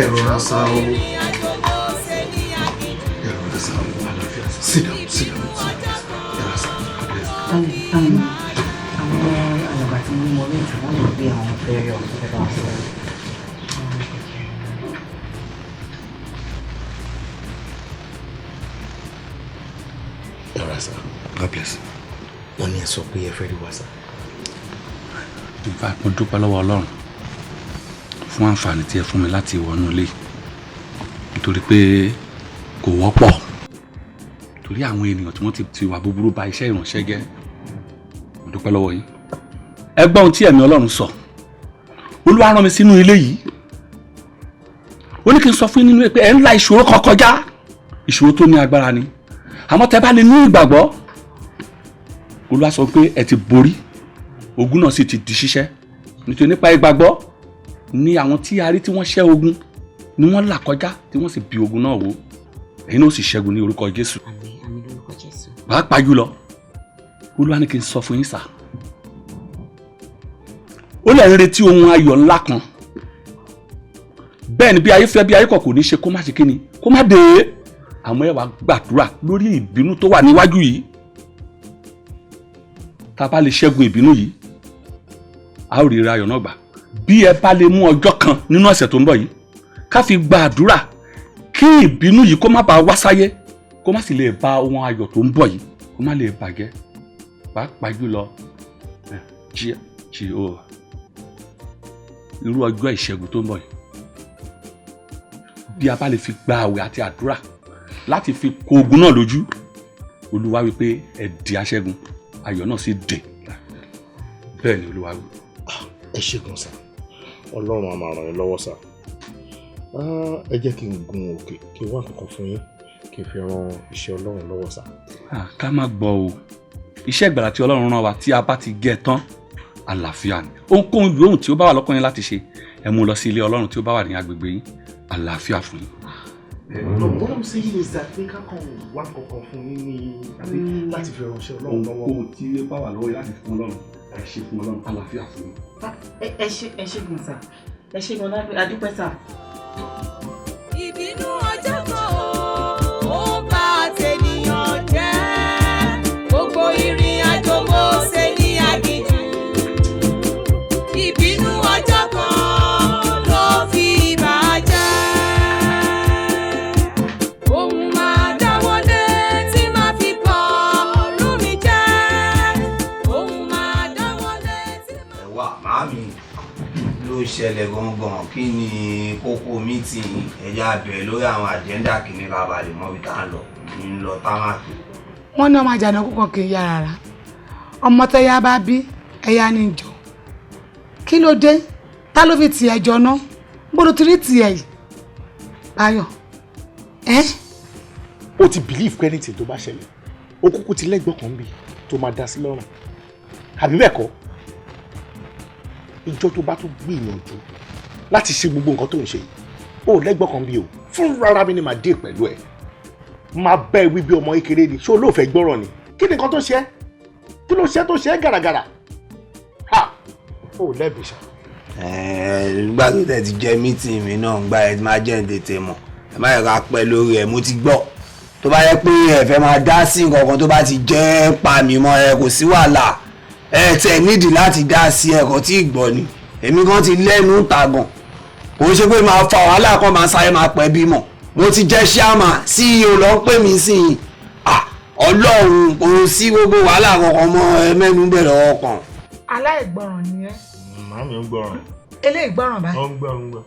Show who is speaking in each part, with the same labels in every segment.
Speaker 1: Ẹ rọra sá o, ẹ rọra sá o. Àlàáfíà. Sit down, sit down, sit down. Ẹ rọra sá.
Speaker 2: Àwọn alàgbà tí wọ́n wọlé tí wọ́n lè gbé àwọn fẹ́rẹ̀ ọ̀fẹ́ bá wọn sọ̀rọ̀.
Speaker 1: Ẹ rọra sá. God bless. Wọ́n ní ẹ sọ pé ẹ fẹ́ rí wa sá.
Speaker 3: In fact, mo dúpẹ́ lọ́wọ́ Ọlọ́run fún àǹfààní tí ẹ fún mi láti wọnú ilé, nítorí pé kò wọ́pọ̀, torí àwọn ènìyàn tí wọ́n ti wà búburú ba iṣẹ́ ìránṣẹ́ jẹ́. Mo dúpẹ́ lọ́wọ́ yín. Ẹ gbọ́ ohun tí ẹ̀mí Ọlọ́run sọ. Olúwa rán mi sínú ilé yìí, ó ní kí n sọ fún yín nínú ẹ pé ẹ ń la ìṣòro kan kọjá, ìṣòro tó ní agbára ni, àmọ́ tẹ́ bá lè ní ìgbàgbọ́, Olúwa sọ pé ẹ ti borí, ogun náà sì ti di ṣíṣẹ́, nítorí nípa ìgbàgbọ́ ni àwọn tí a rí tí wọ́n ṣẹ́ ogun ni wọ́n là kọjá, tí wọ́n sì bí ogun náà wó. Ẹ̀yin náà sì ṣẹ́gun ní orúkọ Jésù.
Speaker 2: Àmín, àmín lórúkọ Jésù.
Speaker 3: Pàápàá jùlọ, Olúwa ní kí n sọ fún yín sà, ó lè ń retí ohun ayọ̀ ńlá kan. Bẹ́ẹ̀ ni, bí ayé fẹ́ bí ayé kọ̀, kò ní ṣe kó má ṣe kíni, kó má dé. Àmọ́ ẹ wá gbàdúrà lórí ìbínú tó wà níwájú yìí. Tá a bá lè ṣẹ́gun ìbínú yìí, a ó rí ire ayọ̀ náà gbà. Bí ẹ bá lè mú ọjọ́ kan nínú ọ̀sẹ̀ tó ń bọ̀ yìí ká fi gba àdúrà kí ìbínú yìí kó má bàa wá sáyé, kó má sì lè ba ohun ayọ̀ tó ń bọ̀ yìí, kó má lè bàjẹ́, pàápàá jùlọ jí jí o irú ọjọ́ ìṣẹ́gun tó ń bọ̀ yìí, bí a bá lè fi gba àwẹ̀ àti àdúrà láti fi kó ogun náà lójú, Olúwa wípé ẹ di aṣẹ́gun, ayọ̀ náà sì dé. Bẹ́ẹ̀ ni Olúwa wí.
Speaker 4: Ẹ ṣé gan sà, Ọlọ́run á máa ràn yín lọ́wọ́ sà. Ẹ jẹ́ kí n gun òkè kí n wá nǹkan fún yín kí n fi ran iṣẹ́ Ọlọ́run lọ́wọ́ sà.
Speaker 3: Ká má gbọ́ o. Iṣẹ́ ìgbàlà tí Ọlọ́run rán wa, tí a bá ti gé tán, àlàáfíà ni. Ohunkóhun yòówù tí ó bá wà lọ́kàn yín láti ṣe, ẹ mú lọ sí ilé Ọlọ́run tí ó bá wà ní agbègbè yín. Àlàáfíà fún yín.
Speaker 4: No, what I'm saying is that pé ká kàn wá nǹkan fún yín ní àbí láti fi ránṣẹ́ Ọlọ́run lọ́wọ́.
Speaker 3: Ohunkóhun tí ó bá wà lọ́wọ́ yín láti fún Ọlọ́run, ẹ ṣe fún Ọlọ́run. Àlàáfíà fún yín.
Speaker 2: Ẹ ṣé gan sà, ẹ ṣé gan, adúpẹ́ sà.
Speaker 5: Ìbínú ọjọ́ kan ó bà tènìyàn jẹ́. Gbogbo ìrìn àjò Mósè ní aginjù, ìbínú ọjọ́ kan ló fi bàjẹ́. Òun máa dáwọ́lé tí máa fi bọ̀ lómi jẹ́. Òun máa dáwọ́lé tí máa.
Speaker 6: Ẹ wá, màámi, ló ṣẹlẹ̀ gangan? Kí ni kókó meeting? Ẹ̀yà bẹ̀rẹ̀ lórí àwọn agenda kìíní ká bàa lè mọ ibi tá à ń lọ ń lọ támákì.
Speaker 7: Wọ́n ní ọmọ àjànàkú kan kì í yára rà, ọmọ tẹ́yà bá bí ẹ̀yà ní jọ. Kí ló dé? Ta ló fi tiẹ̀ jọ ná? Gbọ́dọ̀ tí rí tiẹ̀ yìí, Báyọ̀ ẹ́.
Speaker 4: Ó ti believe pé anything tó bá ṣẹlẹ̀, ó kúkú ti lẹ́gbọ́n kan bí tó máa dá sí lọ́rùn, àbí bẹ́ẹ̀ kọ́? Ìjọ tó bá tún gbìyànjú láti ṣe gbogbo nǹkan tó ń ṣe yìí, ó lẹ́gbọ́n kan bí o fún rárá mi ni màá dé pẹ̀lú ẹ̀, máa bẹ́ ẹ wí bí ọmọ kékeré ni. Ṣé olóòfẹ́ gbọ́rọ̀ ni? Kí ni nǹkan tó ṣe é? Kí ló ṣe é tó ṣe é gàràgàrà? Ha, ó lẹ́bi ṣá.
Speaker 6: Nígbà tó tẹ̀ ti jẹ́ meeting mi náà, gbà ẹ máa jẹ́ ń tètè mọ̀, ẹ má yẹ ká pẹ́ lórí ẹ̀. Mo ti gbọ́. Tó bá yẹ pé ẹ fẹ́ máa dá sí nǹkan kan tó bá ti jẹ́ pa mi mọ́ ẹ, kò sí wàhálà. Ẹ tẹ̀ nídìí láti dá sí ẹ kò tí ì gbọ́ ni. Èmi kan ti lẹ́nu ta gan, kò ń ṣe pé máa fa wàhálà kan, máa sáré máa pẹ́ bímọ. Mo ti jẹ́ ṣíàmà, CEO ló ń pè mí sí i. Ọlọ́run, kò sí gbogbo wàhálà kankan mọ́. Ẹ mẹ́nu bẹ̀rẹ̀ ọkàn.
Speaker 7: Aláìgbọràn ni ẹ.
Speaker 4: Màámi, ń gbọ́ràn.
Speaker 7: Eléyìí gbọràn báyìí.
Speaker 4: Ó ń gbọ́, ń gbọ́.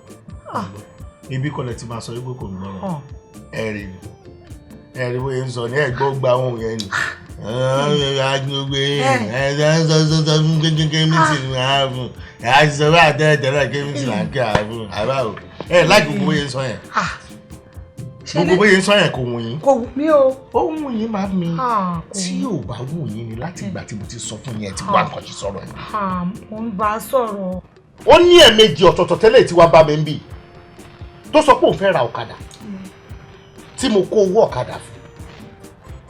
Speaker 4: Ibi kọ́lẹ̀ ti máa sọ wípé kò ń gbọ́ràn. Ẹ rí ni, ẹ rí bóyá ń sọ ní ẹ̀gbọ́n gba ohun yẹn ni agbègbè ẹ sọ fún kékeré meeting ààbùn ẹ á ti sọ bá àtẹ́rẹ́ tẹ́lẹ̀ ké meeting là ń kí ààbùn àbáwò ẹ láì gbogbo bóyá ń sọ yẹn, gbogbo bóyá ń sọ yẹn kò wù yín.
Speaker 7: Kò wù mí o.
Speaker 4: Ó wù yín, máa mi tí ò bá wù yín ni láti ìgbà tí mo ti sọ fún yín, ẹ ti wá nǹkan ṣe sọ̀rọ̀ yẹn.
Speaker 7: Mo ń bá a sọ̀rọ̀.
Speaker 4: Ó ní ẹ̀ẹ̀mejì ọ̀tọ̀ọ̀tọ̀ tẹ́lẹ̀ tí wàá bá mi ń bì tó sọ pé òun fẹ́ ra ọ̀kadà, tí mo kó owó ọ̀kadà fún.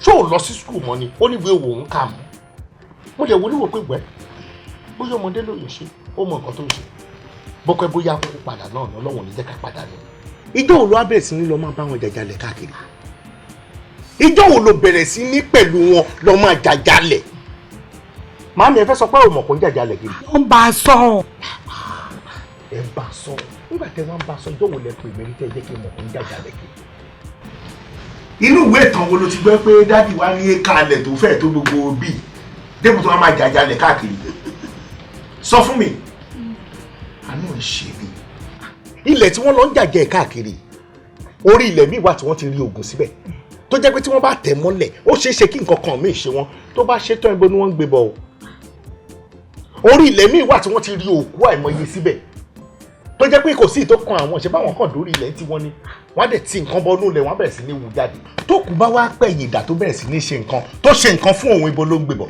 Speaker 4: Ṣó ò lọ sí school mọ́ ni? Ó ní ìwé òun kà mọ́. Mo lè wo níwò pé wẹ́ bóyá ọmọdé ló ń ṣe, ó mọ nǹkan tó ń ṣe bọ́pẹ́, bóyá kókó padà náà ní. Ọlọ́wọ̀n ní jẹ́ ká padà ní. Ìjọ́ wo ló wá bẹ̀rẹ̀ sí ní lọ máa bá wọn jàjàlẹ̀ káàkiri? Ìjọ́ wo ló bẹ̀rẹ̀ sí ní pẹ̀lú wọn lọ máa jàjàlẹ̀? Màámi, ẹ fẹ́ sọ pé ò mọ̀ kó ń jàjàlẹ̀ kiri.
Speaker 7: Ó ń bá a sọ.
Speaker 4: Ẹ ń bá a sọ. Nígbà tẹ wọ́n ń bá a sọ, ìjọ́ wo lẹ pè mí rí tẹ́ ẹ jẹ́ kí n mọ̀ kó ń jàjàlẹ̀ kiri? Inú ìwé ìtàn wo ló ti gbọ́ pé dádì wa ní éka alẹ̀ tó fẹ́ tó gbogbo bíi dépò tó wá máa jàjàlẹ̀ káàkiri? Sọ fún mi. Àánú ń ṣe mí. Ilẹ̀ tí wọ́n lọ ń jàjẹ́ káàkiri, orí ilẹ̀ míì wà tí wọ́n ti rí oògùn síbẹ̀ tó jẹ́ pé tí wọ́n bá tẹ̀ mọ́lẹ̀, ó ṣeé ṣe kí nǹkan kan míì ṣe wọ́n. Tó bá ṣe tán, ibo ni wọ́n ń gbé bọ̀ o? Orí ilẹ̀ míì wà tí wọ́n ti rí òkú àìmọye síbẹ̀ tó jẹ́ pé kò sí ìtò kan àwọn ṣe báwọn kàn dórí ilẹ̀ tí wọ́n ní, wọ́n á dẹ̀ ti nǹkan bọ́nú ilẹ̀, wọ́n á bẹ̀rẹ̀ sí ní wú jáde. Tó kù bá wá pẹ̀yìn ìdà tó bẹ̀rẹ̀ sí ní ṣe nǹkan tó ṣe nǹkan fún òun, ibo ló ń gbé bọ̀?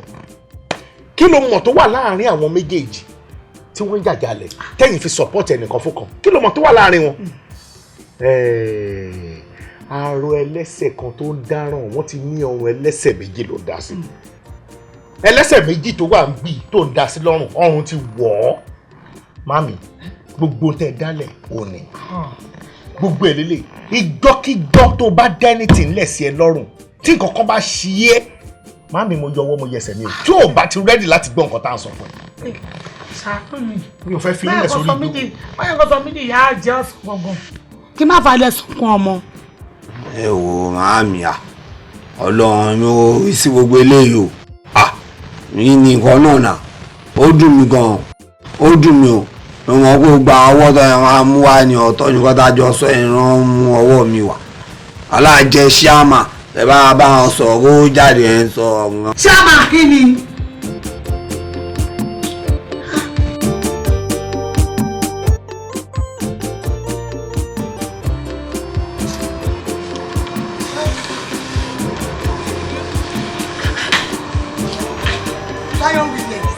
Speaker 4: Kí ló mọ̀ tó wà láàárín àwọn méjèèjì tí wọ́n ń jàjàlẹ̀ tẹ́yìn fi support ẹnìkan fún kan? Kí ló mọ̀ tó wà láàárín wọn? Arọ ẹlẹ́sẹ̀ kan tó ń dáràn, wọ́n ti ní ọrùn ẹlẹ́sẹ̀ méjì ló ń dá sí. Ẹlẹ́sẹ̀ méjì tó wà ń bì tó ń dá sí lọ́rùn, ọrùn ti wọ̀ ọ́. Mami, gbogbo tẹ́ ẹ dálẹ̀ òní gbogbo ẹ̀ lélẹ̀. Ìjọ́kíjọ́ tó bá dẹ́nìtì ńlẹ̀ sí ẹ lọ́rùn, tí nǹkan kan bá ṣí ẹ́, mami, mo yọwọ́ mo yẹsẹ̀ mi o, tí ò bá ti ready láti gbọ́ nǹkan tá à ń sọ fún ẹ.
Speaker 7: Ṣàánú mi.
Speaker 4: Mi ò fẹ́ fi ilẹ̀ sórí ìdókòwò.
Speaker 7: Báyọ̀ kò sọ mí di ìyá àjẹ́ ọ̀sán gbọ̀ngàn. Kí má falẹ̀ sunkún ọmọ.
Speaker 6: Ẹ wo màámi, à Ọlọ́run ló rí sí gbogbo eléyìí o. À ní nǹkan náà nà ó dùn mí gan-an, ó dùn mí o. Mo mọ̀ pé gba ọwọ́ tó yẹn máa mú wá ní ọ̀tọ̀ nǹkan tá a jọ sọ, ìran mú ọwọ́ mi wá. Alájẹ ṣíàmà ẹ bá bá wọn sọ̀rọ̀ ó jáde ẹ̀ ń sọ ọ̀run.
Speaker 7: Ṣíàmà kí ni? Lion Williams.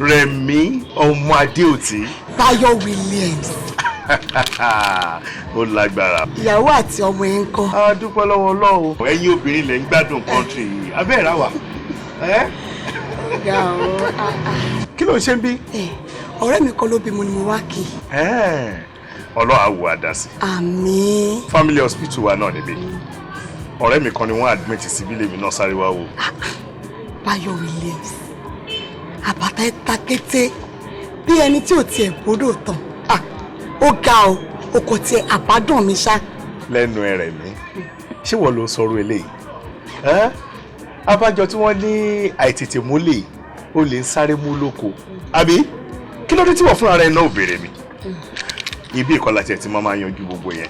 Speaker 4: Rẹ̀mí ọmọ Adéòtí.
Speaker 8: Táyọ̀ Williams.
Speaker 4: Ó lágbára.
Speaker 8: Ìyàwó àti ọmọ ẹ̀ ń kọ́.
Speaker 4: A dúpẹ́ lọ́wọ́ Ọlọ́run. Ẹ̀yin obìnrin lẹ̀ ń gbádùn kọ́ńtì yìí, abẹ́ ìrà wà.
Speaker 8: Ọ̀gá o.
Speaker 4: Kí ló ń ṣe ń bí?
Speaker 8: Ọ̀rẹ́ mi kan ló bímọ ni mo wá kí.
Speaker 9: Ọlọ́run á wo àdásí.
Speaker 8: Àmín.
Speaker 9: Family hospital wa náà níbí. Ọ̀rẹ́ mi kan ni wọ́n admit síbí, lèmi náà sáré wá wò.
Speaker 8: Báyọ̀ Williams, àbàtà ẹ̀ ta kété bí ẹni tí ò tiẹ̀ gbọ́dọ̀ tán. Ó ga o, o kò tiẹ̀ àbádùn mi ṣá.
Speaker 9: Lẹ́nu ẹ̀rẹ̀ mi, ṣé wọ́n ló ń sọ̀rọ̀ eléyìí? Abájọ tí wọ́n ní àìtètè múlẹ̀ ó lè ń sáré mú lóko. Àbí kí ló dé tí wọ́n fúnra rẹ̀ náà ò béèrè mi? Ibi ìkọlà tiẹ̀ tí mo máa yanjú gbogbo yẹn.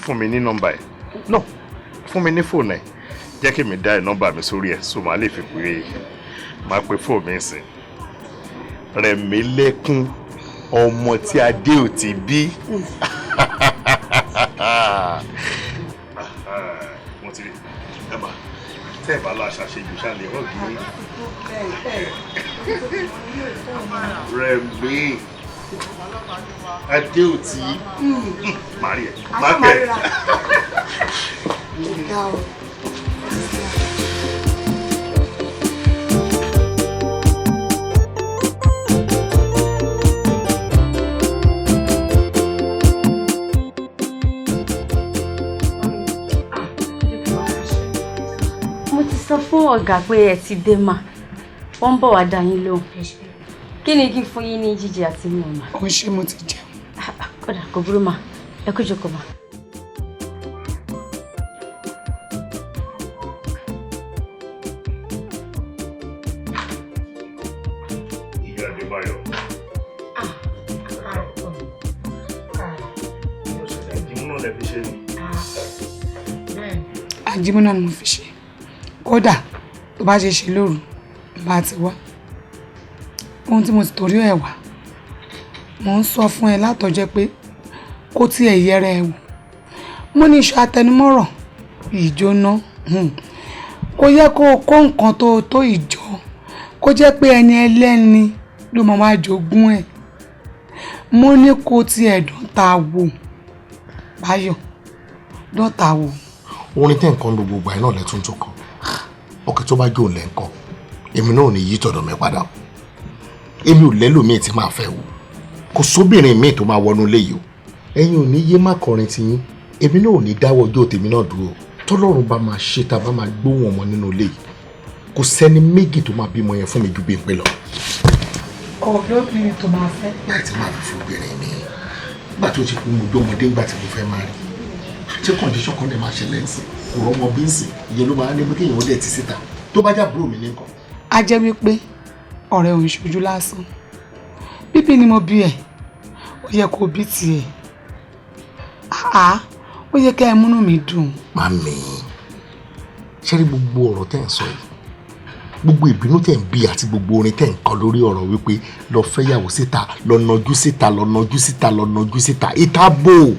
Speaker 9: Fún mi ní nọ́mbà ẹ̀. No, fún mi ní fóònù ẹ̀. Jẹ́ kí mi dá ẹ̀ nọ́mbà mi sórí ẹ̀, so màá lè fi pè é. Màá pe fóònù mi sìn. Rẹ̀mílẹ́kún ọmọ tí Adéòtí bí. Mo ti rí ẹ bá tẹ́ ẹ bá lọ àṣàṣejù ṣáàlì ọ̀gì mi. Rẹ̀mí Adéòtí, màá rí ẹ, màá pè é.
Speaker 8: Ọ̀gá o.
Speaker 10: Mo ti sọ fún ọ̀gá pé ẹ ti dé mà, wọ́n ń bọ̀ wá dá yín lóhùn. Kí ni kí n fún yín ní jíjẹ àti mímu mà?
Speaker 7: Ó ń ṣe, mo ti jẹun.
Speaker 10: Kódà kò burú mà, ẹ kú jókòó mà.
Speaker 9: Ìyá Adébáyọ̀. Àjímú náà lẹ fi ṣe ni.
Speaker 7: Àjímú náà ni mo fi ṣe. Kódà tó bá ṣe ṣe lóru bá ti wá. Ohun tí mo ti torí ẹ̀ wá, mò ń sọ fún ẹ látọjọ́ pé kó tiẹ̀ yẹra ẹ wò. Mo ní iṣu atẹnumọ́rọ̀ ìjóná. Kò yẹ kó o kó nǹkan tó tó ìjọ kó jẹ́ pé ẹni ẹlẹ́ni ló máa wá jogún ẹ̀. Mo ní kó tiẹ̀ dán ta wò, Báyọ̀, dán ta wò.
Speaker 4: Orin tẹ́ nǹkan gbogbo ìgbà náà lẹ́tún tó kọ. Ọkẹ́ tó bá jó lẹ́ ńkọ́, èmi náà ò ní yí tọ̀dọ̀ mi padà o. Èmi ò lẹ́lòmíì tí máa fẹ́ o. Kò sóbìnrin míì tó máa wọnú ilé yìí o. Ẹ̀yin ò ní yé má kọrin tiyín, èmi náà ò ní dáwọ́ ọjọ́ tèmi náà dúró. Tọ́lọ́run bá máa ṣe tá a bá máa gbóhùn ọmọ nínú ilé yìí, kò sẹ́ni méjì tó máa bímọ yẹn fún mi ju Bímpé lọ.
Speaker 7: Ọ̀dọ́ obìnrin tó máa fẹ́.
Speaker 4: Láti máa fi fún obìnrin mi nígbà tó ti kú, mo jó ọmọdé nígbà tí mo fẹ́ máa rí ṣé condition kan lè máa ṣẹlẹ̀ ń sìn, kò rọ́mọ bí ń sìn, ìyẹn ló máa ní pé kéèyàn ó dẹ̀ ti síta tó bá já búrò mi ní nǹkan.
Speaker 7: A jẹ́ wípé ọ̀rẹ́ òun ṣojú lásán. Bíbí ni mo bí ẹ̀, ó yẹ kó bí tiẹ̀. Àá, ó yẹ kẹ́ ẹ múnú mi dùn.
Speaker 4: Màmí, ṣé rí gbogbo ọ̀rọ̀ tẹ́ ń sọ yìí, gbogbo ìbínú tẹ̀ ń bí àti gbogbo orin tẹ̀ ń kọ lórí ọ̀rọ̀ wípé lọ fẹ́yàwó síta, lọ nọjú síta, lọ nọjú síta, lọ nọjú síta, ìta bò ó.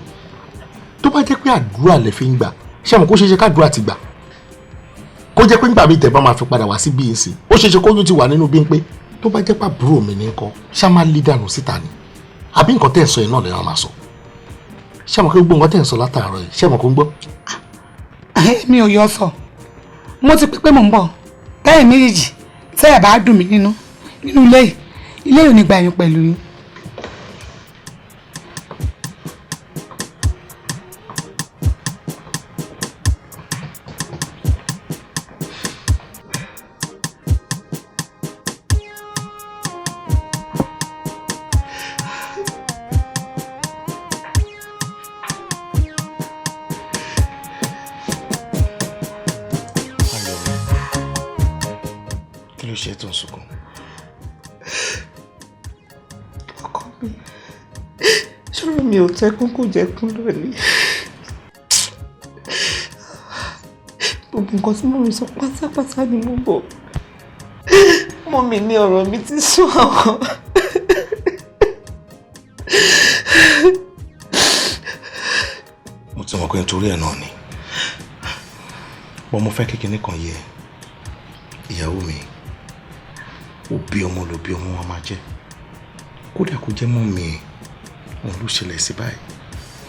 Speaker 4: Tó bá jẹ́ pé àdúrà lẹ fi ń gbà, ṣé àmọ́ kó ṣeé ṣe kádùúrà ti gbà, kó jẹ́ pé nígbà míì tẹ̀ bá máa fi padà wá sí bíi nsìn, ó ṣeé ṣe kóyún ti wà nínú Bímpé. Tó bá jẹ́ pé àbúrò mi ní kọ́, ṣá máa lé dànù síta ni? Àbí nǹkan tẹ̀ ń sọ yẹn náà lẹ́yìn máa sọ? Ṣé àmọ́ kí gbogbo nǹkan tẹ̀ ń sọ látàárọ̀ yìí, ṣé àmọ́ kó ń gbọ́?
Speaker 7: Mi ò yọ sọ, mo ti pé pé mò ń bọ̀. Tẹ́yìn méjèèjì tẹ́ ẹ̀ bá dùn mí nínú nínú ilé yìí, ilé yìí ò ní gba ẹ̀yìn pẹ̀lú yín.
Speaker 1: Kí ló ṣe tó ń sunkún?
Speaker 11: Ọkọ mi, ṣọ́rọ̀ mi ò tẹ́kún kò jẹ́kún lónìí. Gbogbo nǹkan tí mọ́mí sọ pátápátá ni mo bọ̀. Mọ́mí ní ọ̀rọ̀ mi ti sún àwọn.
Speaker 1: Mo ti mọ̀ pé nítorí ẹ̀ náà ni. Bọ́n mo fẹ́ kékeré kan yẹ ìyàwó mi, òbí ọmọ ló bí ọmọ wa máa jẹ́. Kódà kó jẹ́ mọ́ mi ẹ̀, òun ló ṣẹlẹ̀ sí báyìí.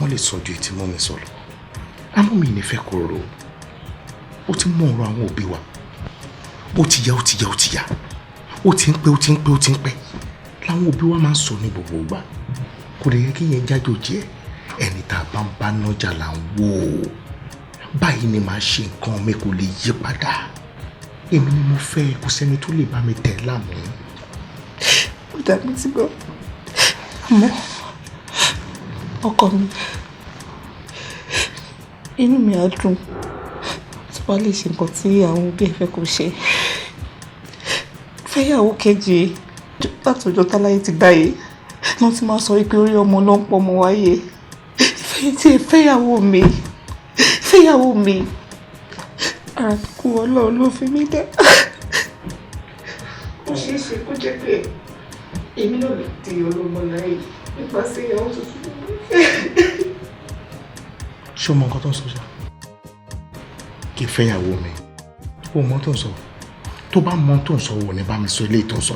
Speaker 1: Wọ́n lè sọ ju ètí mọ́ mi sọ lọ. Àmọ́ mi ní fẹ́ kó rò ó. Ó ti mú ọ̀rọ̀ àwọn òbí wa. Ó ti yá, ó ti yá, ó ti yá. Ó ti ń pẹ́, ó ti ń pẹ́, ó ti ń pẹ́. Láwọn òbí wa máa ń sọ ní gbogbo ìgbà. Kò lè yẹ kí yẹn jájò jẹ́. Ẹni tá a bá ń bá nájà là ń wò ó. Báyìí ni màá ṣe nǹkan mi, kò lè yí padà. Èmi ni mo fẹ́, kò sẹ́ni tó lè bá mi tẹ̀ láàmú.
Speaker 11: Ó dàbí ti gbọ́. Àmọ́ ọkọ mi, inú mi á dùn tó bá lè ṣe nǹkan tí àwọn òbí ẹ fẹ́ kó ṣe. Fẹ́yàwó kejì látọjọ́ táláyé ti dáyé, wọ́n ti máa sọ wípé orí ọmọ ló ń pọ̀ ọmọ wáyé. Fẹ́yìntì fẹ́yàwó mi, fẹ́yàwó mi. Ara tó kú Ọlọ́run ló fi mí dá. Ó ṣeé ṣe kó jẹ́ pé èmi náà lè di ọlọ́mọ láyé nípasẹ̀ ìyàwó tuntun.
Speaker 1: Ṣé o mọ nǹkan tó ń sọ ṣá? Kí n fẹ́yàwó mi. O mọ tó ń sọ. Tó bá mọ tó ń sọ, wò ní bá mi sọ eléyìí tó ń sọ.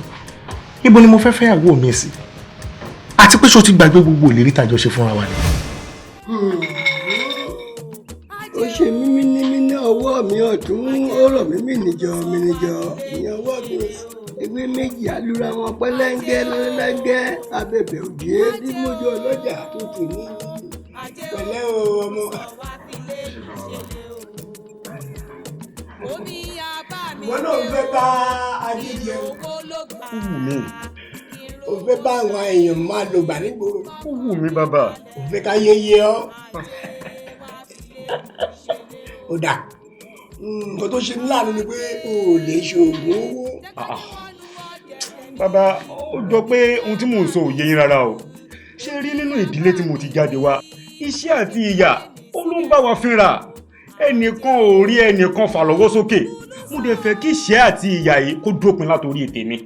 Speaker 1: Ibo ni mo fẹ́ fẹ́yàwó mi sí? Àti pé ṣé o ti gbàgbé gbogbo ìlérí tá a jọ ṣe fúnra wa ni?
Speaker 12: Ó ṣe mímí ní mí ní ọwọ́ mi ọ̀tún, ó rọ̀ mí mí níjọ mí níjọ ní ọwọ́ mi òsì. Ewé méjì alúra wọn pẹ́lẹ́ńgẹ́ lẹ́lẹ́gẹ́ abẹ̀bẹ̀ òjé bí mójú ọlọ́jà tuntun ní. Pẹ̀lẹ́ o ọmọ. Ìwọ náà ń fẹ́ bá ayé jẹun.
Speaker 9: Ó wù mí.
Speaker 12: O fẹ́ bá àwọn èèyàn máa lò gbà nígboro.
Speaker 9: Ó wù mí bàbá.
Speaker 12: O fẹ́ ká yé yé ọ. Ó dà, nǹkan tó ṣe ní láàánú ni pé o ò lè ṣe oògùn owó.
Speaker 9: Bàbá, ó jọ pé ohun tí mò ń sọ ò yé yín rárá o. Ṣé rí nínú ìdílé tí mo ti jáde wá, iṣẹ́ àti ìyà ó ló ń bá wa fínra. Ẹnìkan ò rí ẹnìkan fà lọ́wọ́ sókè. Mo dẹ̀ fẹ́ kí ìṣẹ́ àti ìyà yìí kó dópin látòrí ètè mi.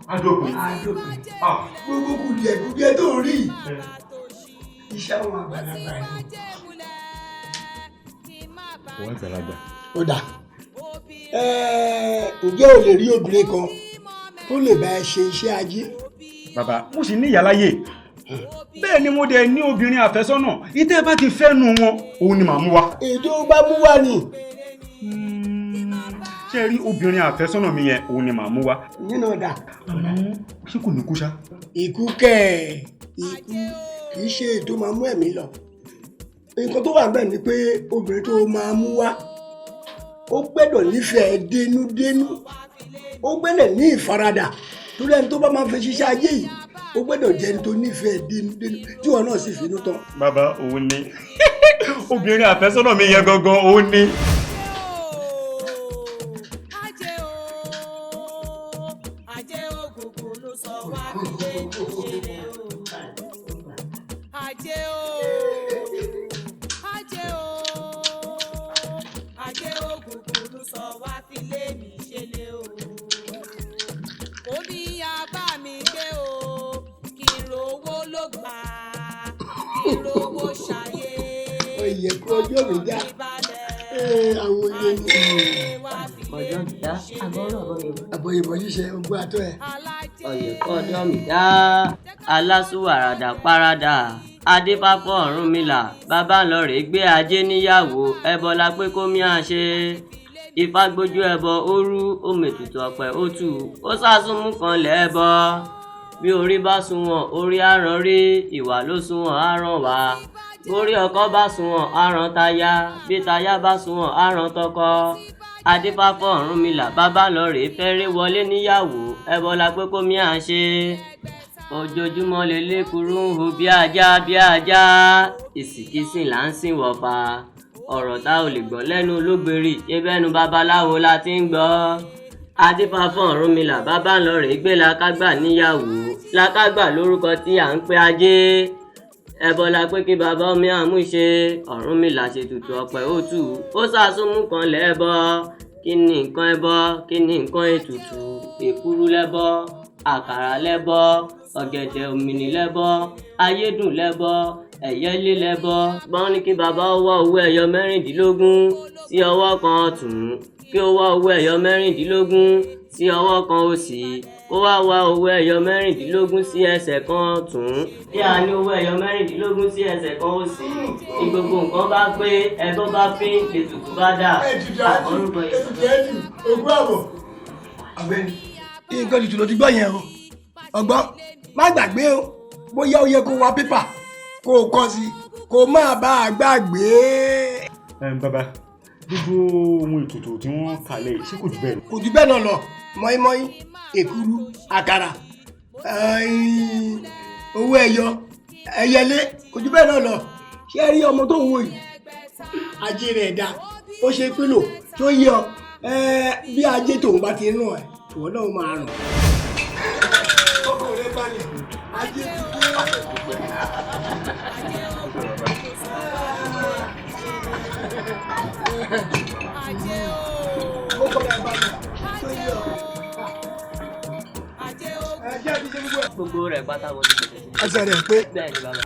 Speaker 9: Adópin.
Speaker 12: Gbogbo kùdìẹ̀kùdìẹ̀ tó rí iṣẹ́ àwọn àgbàlagbà ni.
Speaker 9: Òun àgbàlagbà.
Speaker 12: Ó dà, ǹjẹ́ o lè rí obìnrin kan tó lè bá ẹ ṣe iṣẹ́ ajé?
Speaker 9: Bàbá, mo sì ní ìyá láyè. Bẹ́ẹ̀ ni mo dẹ̀ ní obìnrin àfẹ́sọ́nà. Ìtẹ́ bá ti fẹ́ nu wọn, òun ni màá mú wá.
Speaker 12: Èyí tó bá mú wá ni.
Speaker 13: Ṣé ẹ rí obìnrin àfẹ́sọ́nà mi yẹn, òun ni màá mú wá.
Speaker 12: Yín náà dà.
Speaker 13: Àmọ́ ṣé kò ní kú ṣá?
Speaker 12: Ikú kẹ̀, ikú kì í ṣe ètò máa mú ẹ̀mí lọ. Nǹkan tó wà bẹ́ẹ̀ ni pé obìnrin tó máa mú wá, ó gbẹ́dọ̀ nífẹ̀ẹ́ dénúdénú, ó gbẹ́dọ̀ ní ìfaradà, torí ẹni tó bá máa fi ṣiṣẹ́ ayé yìí, ó gbẹ́dọ̀ jẹ́ ẹni tó nífẹ̀ẹ́ dénúdénú tí wọn náà sì finú tán.
Speaker 13: Bàbá, òun ni obìnrin àfẹ́sọ́nà mi yẹn gangan, òun ni.
Speaker 12: Àbọ̀yìnbọ̀ ṣíṣe ogun àtọ́ ẹ̀.
Speaker 14: Ọ̀yẹ̀kọ́ ọjọ́ mi dá alásùwàràdà paradà adífáfọ́ Ọ̀rúnmìlà bàbá ń lọ rèé gbé ajé níyàwó ẹbọ la pé kó mí à ṣe. Ifá gbójú ẹbọ ó rú òmètùtù ọ̀pẹ ó tù ó sásùnmù kan lẹ́ẹ̀bọ. Bí orí bá sunwọ̀n orí àràn rí, ìwà ló sunwọ̀n àràn wá. Bórí ọkọ bá sunwọ̀n àràn táyà, bí táyà bá sunwọ̀n àràn tọkọ. Adífáfọ́ Ọ̀rúnmìlà bàbá lọ rèé fẹ́rẹ́ wọlé níyàwó ẹbọ la pé kó mí à ṣe. Ojoojúmọ́ lelékuru ń hu bí ajá bí ajá, ìsìnkísìn là ń sìn wọ̀fà. Ọ̀rọ̀ tá ò lè gbọ́ lẹ́nu ológbèrè, ṣébẹ́nu babaláwo la ti ń gbọ́. Adífáfọ́ Ọ̀rúnmìlà bàbá lọ rèé gbé làkágbà níyàwó, làkágbà lórúkọ tí à ń pè ajé. Ẹbọ la pé kí bàbá omi àmúṣe, Ọ̀rúnmìlà ṣètùtù ọ̀pẹ ó tù, ó sàsúnmù kan lẹ́bọ. Kí ni nǹkan ẹbọ? Kí ni nǹkan ètùtù? Èkuru lẹ́bọ, àkàrà lẹ́bọ, ọ̀gẹ̀dẹ̀ òmìnì lẹ́bọ, ayédùn lẹ́bọ, ẹ̀yẹ́lé lẹ́bọ. Gbọ́n ní kí bàbá ó wá owó ẹyọ 16 sí ọwọ́ kan ọ̀tún, kí ó wá owó ẹyọ 16 sí ọwọ́ kan òsì, kó wá wá owó ẹyọ 16 sí ẹsẹ̀ kan ọ̀tún. Bí a ní owó ẹyọ 16 sí ẹsẹ̀ kan òsì, ní gbogbo nǹkan bá pé ẹbọ bá fín, lètùtù bá dà.
Speaker 12: Ètùtù àjù, ètùtù ẹ̀jù, ogún àbọ̀. Ọ̀gbẹ́ni, nǹkan tuntun ló ti gbọ́ yẹn o. Ọgbọ́n, má gbàgbé o, bóyá ó yẹ kó wa pépà, kó o kọ sí, kó má bá a gbàgbé.
Speaker 13: Bàbá, gbogbo ohun ètùtù tí wọ́n kà lẹ̀ ṣé kò jù bẹ́ẹ̀ lọ?
Speaker 12: Kò jù bẹ́ẹ̀ náà lọ, mọ́ínmọ́ín, èkuru, àkàrà, owó ẹyọ, ẹyẹlé, kò jù bẹ́ẹ̀ náà lọ. Ṣé ẹ rí ọmọ tó ń wò yìí? Ajé rẹ̀ dá, ó ṣe pélò tó yẹ ọ, bí ajé tòun bá ti ràn ẹ́, ìwọ náà máa ràn. Ọkọ rẹ balẹ̀, ajé ti dé.
Speaker 14: Gbogbo rẹ̀ pátá wọlé pẹ̀lú.
Speaker 12: Ẹsẹ̀ rẹ̀ pé.
Speaker 14: Bẹ́ẹ̀ ni bàbá.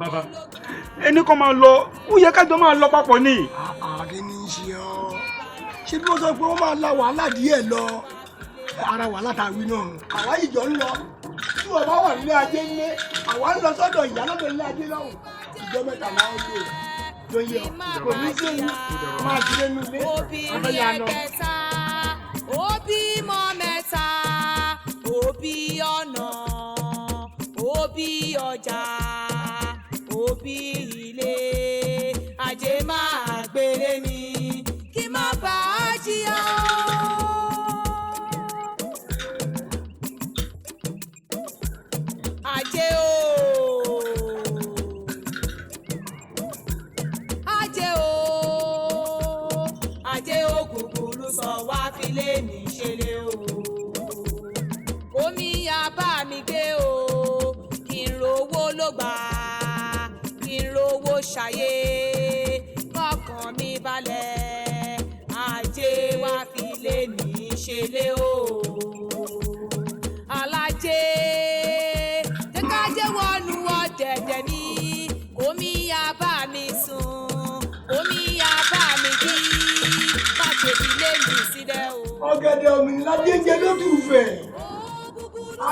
Speaker 13: Bàbá, ẹni kan máa lọ, ó yẹ kájọ máa lọ papọ̀ ni.
Speaker 12: Àkí ni í ṣe ọ́. Ṣé bí wọ́n sọ pé wọ́n máa la wàhálà díẹ̀ lọ? Ara wàhálà tá a wí náà. Àwa ìjọ ń lọ. Tí wọ́n bá wà nílé ajé ńlé, àwa ń lọ sọ́dọ̀ ìyá lọ́dọ̀ nílé ajé lọ́hùn. Ìjọ mẹ́ta máa ń lò. Tó yẹ ọ, kò ní sí ewu, máa ti lé nulẹ̀,
Speaker 5: Obìnrin ẹgbẹ̀ta, ó bímọ mẹ́ta, ó bí ọ̀nà, ó bí ọjà, ó bí ilé. Ajé máa gbélé mi, kí má bàa jìyà o. Ajé o, ajé o, ajé òkùnkùn ló sọ wá filé mi ṣẹlẹ̀ o. Omi àbá mi gbé o, kí n rówó ló gbà, kí n rówó ṣayé, kọ́kàn mi balẹ̀, ajé wá filé mi ṣẹlẹ̀ o. Alájé, jẹ́ ká jẹ́ wọnú ọ̀dẹ̀dẹ̀ mi, omi àbá mi sùn, omi àbá mi jí, má ṣe filé mi sílẹ̀ o.
Speaker 12: Ọ̀gẹ̀dẹ̀ òmìnira jẹ́jẹ́ ló tù fẹ̀.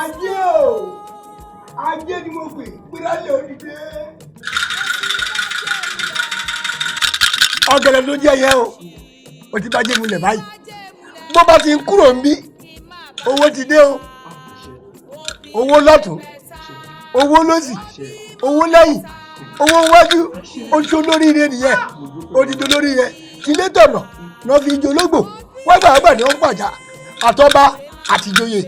Speaker 12: Ajé o, ajé ni mo pè, gbéra lè òdìdé. Ọ̀gẹ̀dẹ̀ ló jẹ́ yẹn o, o ti bá jẹ́ mulẹ̀ báyìí. Bó bá ti ń kúrò ń bí, owó ti dé o. Owó lọ́tún, owó lósì, owó lẹ́yìn, owó wájú. Oṣù olóríire nìyẹn, odidi olóríire. Tilé tọ̀nà náà fi jológbò, wọ́n gbà ní wọ́n pàjá àtọ́ba àtìjòyè,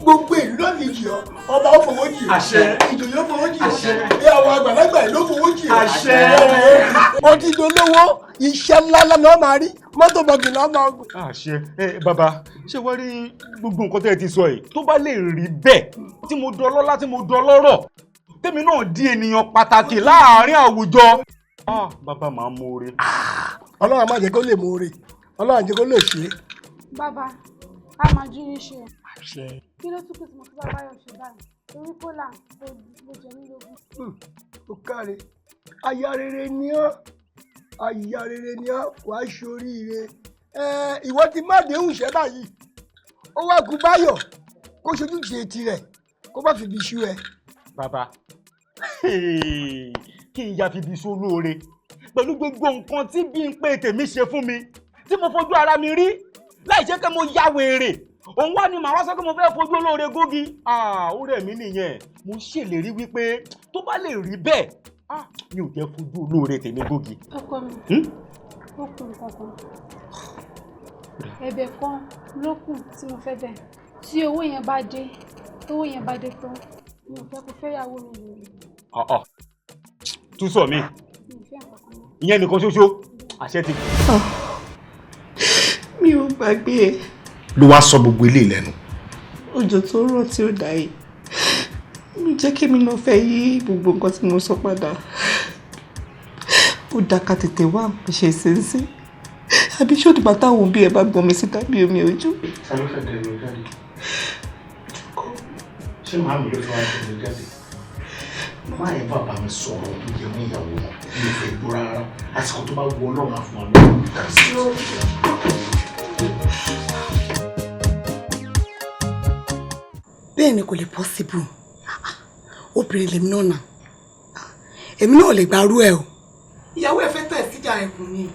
Speaker 12: gbogbo ìlú ló fi jì ọ́. Ọba ó fowó jì ọ́, ìjòyè ó fowó jì ọ́, bí àwọn àgbàlagbà ìlú ó fowó jì ọ́. Odidi olówó, iṣẹ́ ńlá ńlá náà máa rí, mọ́tò bọ̀gì náà máa gùn.
Speaker 13: Àṣẹ. Ẹ bàbá, ṣé wàá rí gbogbo nǹkan tẹ́ ẹ ti sọ yìí, tó bá lè rí bẹ́ẹ̀, tí mo dọlọ́lá, tí mo dọlọ́rọ̀, tèmi náà di ènìyàn pàtàkì láàárín àwùjọ. Bàbá, máa ń mọ̀ọ́re.
Speaker 12: Ọlọ́run má jẹ́ kó lè mọ̀ọ́re, Ọlọ́run á jẹ́ kó lè ṣe é.
Speaker 15: Bàbá, a máa jí yín ṣe. Kí ló tún kù tí mo fi bá Báyọ̀ ṣe báyìí? Torí kólà ló jẹ mí lógún.
Speaker 12: Ó káre, aya rere ni ọ́, aya rere ni ọ́, wàá ṣoríire. Ìwọ ti má déhùn ṣẹ́ báyìí, ó wá kú Báyọ̀ kó ṣojú ṣe tirẹ̀, kó má fi ibi ṣú ẹ.
Speaker 13: Bàbá, kí n ya fi ibi ṣú olóore pẹ̀lú gbogbo nǹkan tí bí n pé tèmi ṣe fún mi, tí mo fojú ara mi rí láì ṣe pé mo ya wèrè, òun wá ní màá wá sọ pé mo fẹ́ fojú olóore gógi. Ó rẹ̀ mí nìyẹn. Mo ṣèlérí wípé tó bá lè rí bẹ́ẹ̀, mi ò jẹ́ fojú olóore tèmi gógi.
Speaker 15: Ọkọ mi, ó kù nǹkan kan, ẹ̀bẹ̀ kan ló kù tí mo fẹ́ bẹ̀. Tí owó yẹn bá dé, tówó yẹn bá dé tán, mi ò fẹ́ kó fẹ́yàwó mi lè.
Speaker 13: Tún sọ mi ìyẹn nìkan ṣoṣo, àṣẹ ti.
Speaker 11: Mi ò gbàgbé ẹ.
Speaker 1: Ló wá sọ gbogbo ilé lẹ́nu.
Speaker 11: Òjò tó rọ̀ tí ó dà yìí mi jẹ́ kí èmi náà fẹ́ yí gbogbo nǹkan tí mo sọ padà. Ó dáa ká tètè wá nǹkan ṣe sínsín, àbí ṣó dìgbà táwọn òbí ẹ bá gbọ́n mi síta bí omi ojú.
Speaker 1: Ta ló fẹ́ dẹnu jáde? Ṣé màámi ló fẹ́ wá dẹnu jáde? Má ẹ bàbá mi sọ̀rọ̀ tó jẹ mọ́ ìyàwó wọn, mi ò fẹ́ gbọ́ rárá. Àsìkò tó bá wù Ọlọ́run á fún wa lọ́wọ́.
Speaker 8: Bẹ́ẹ̀ ni, kò lè possible. Obìnrin lèmi náà nà, èmi náà lè gbarú ẹ o. Ìyàwó ẹ fẹ́ tẹ̀ síjà ẹkùn ni.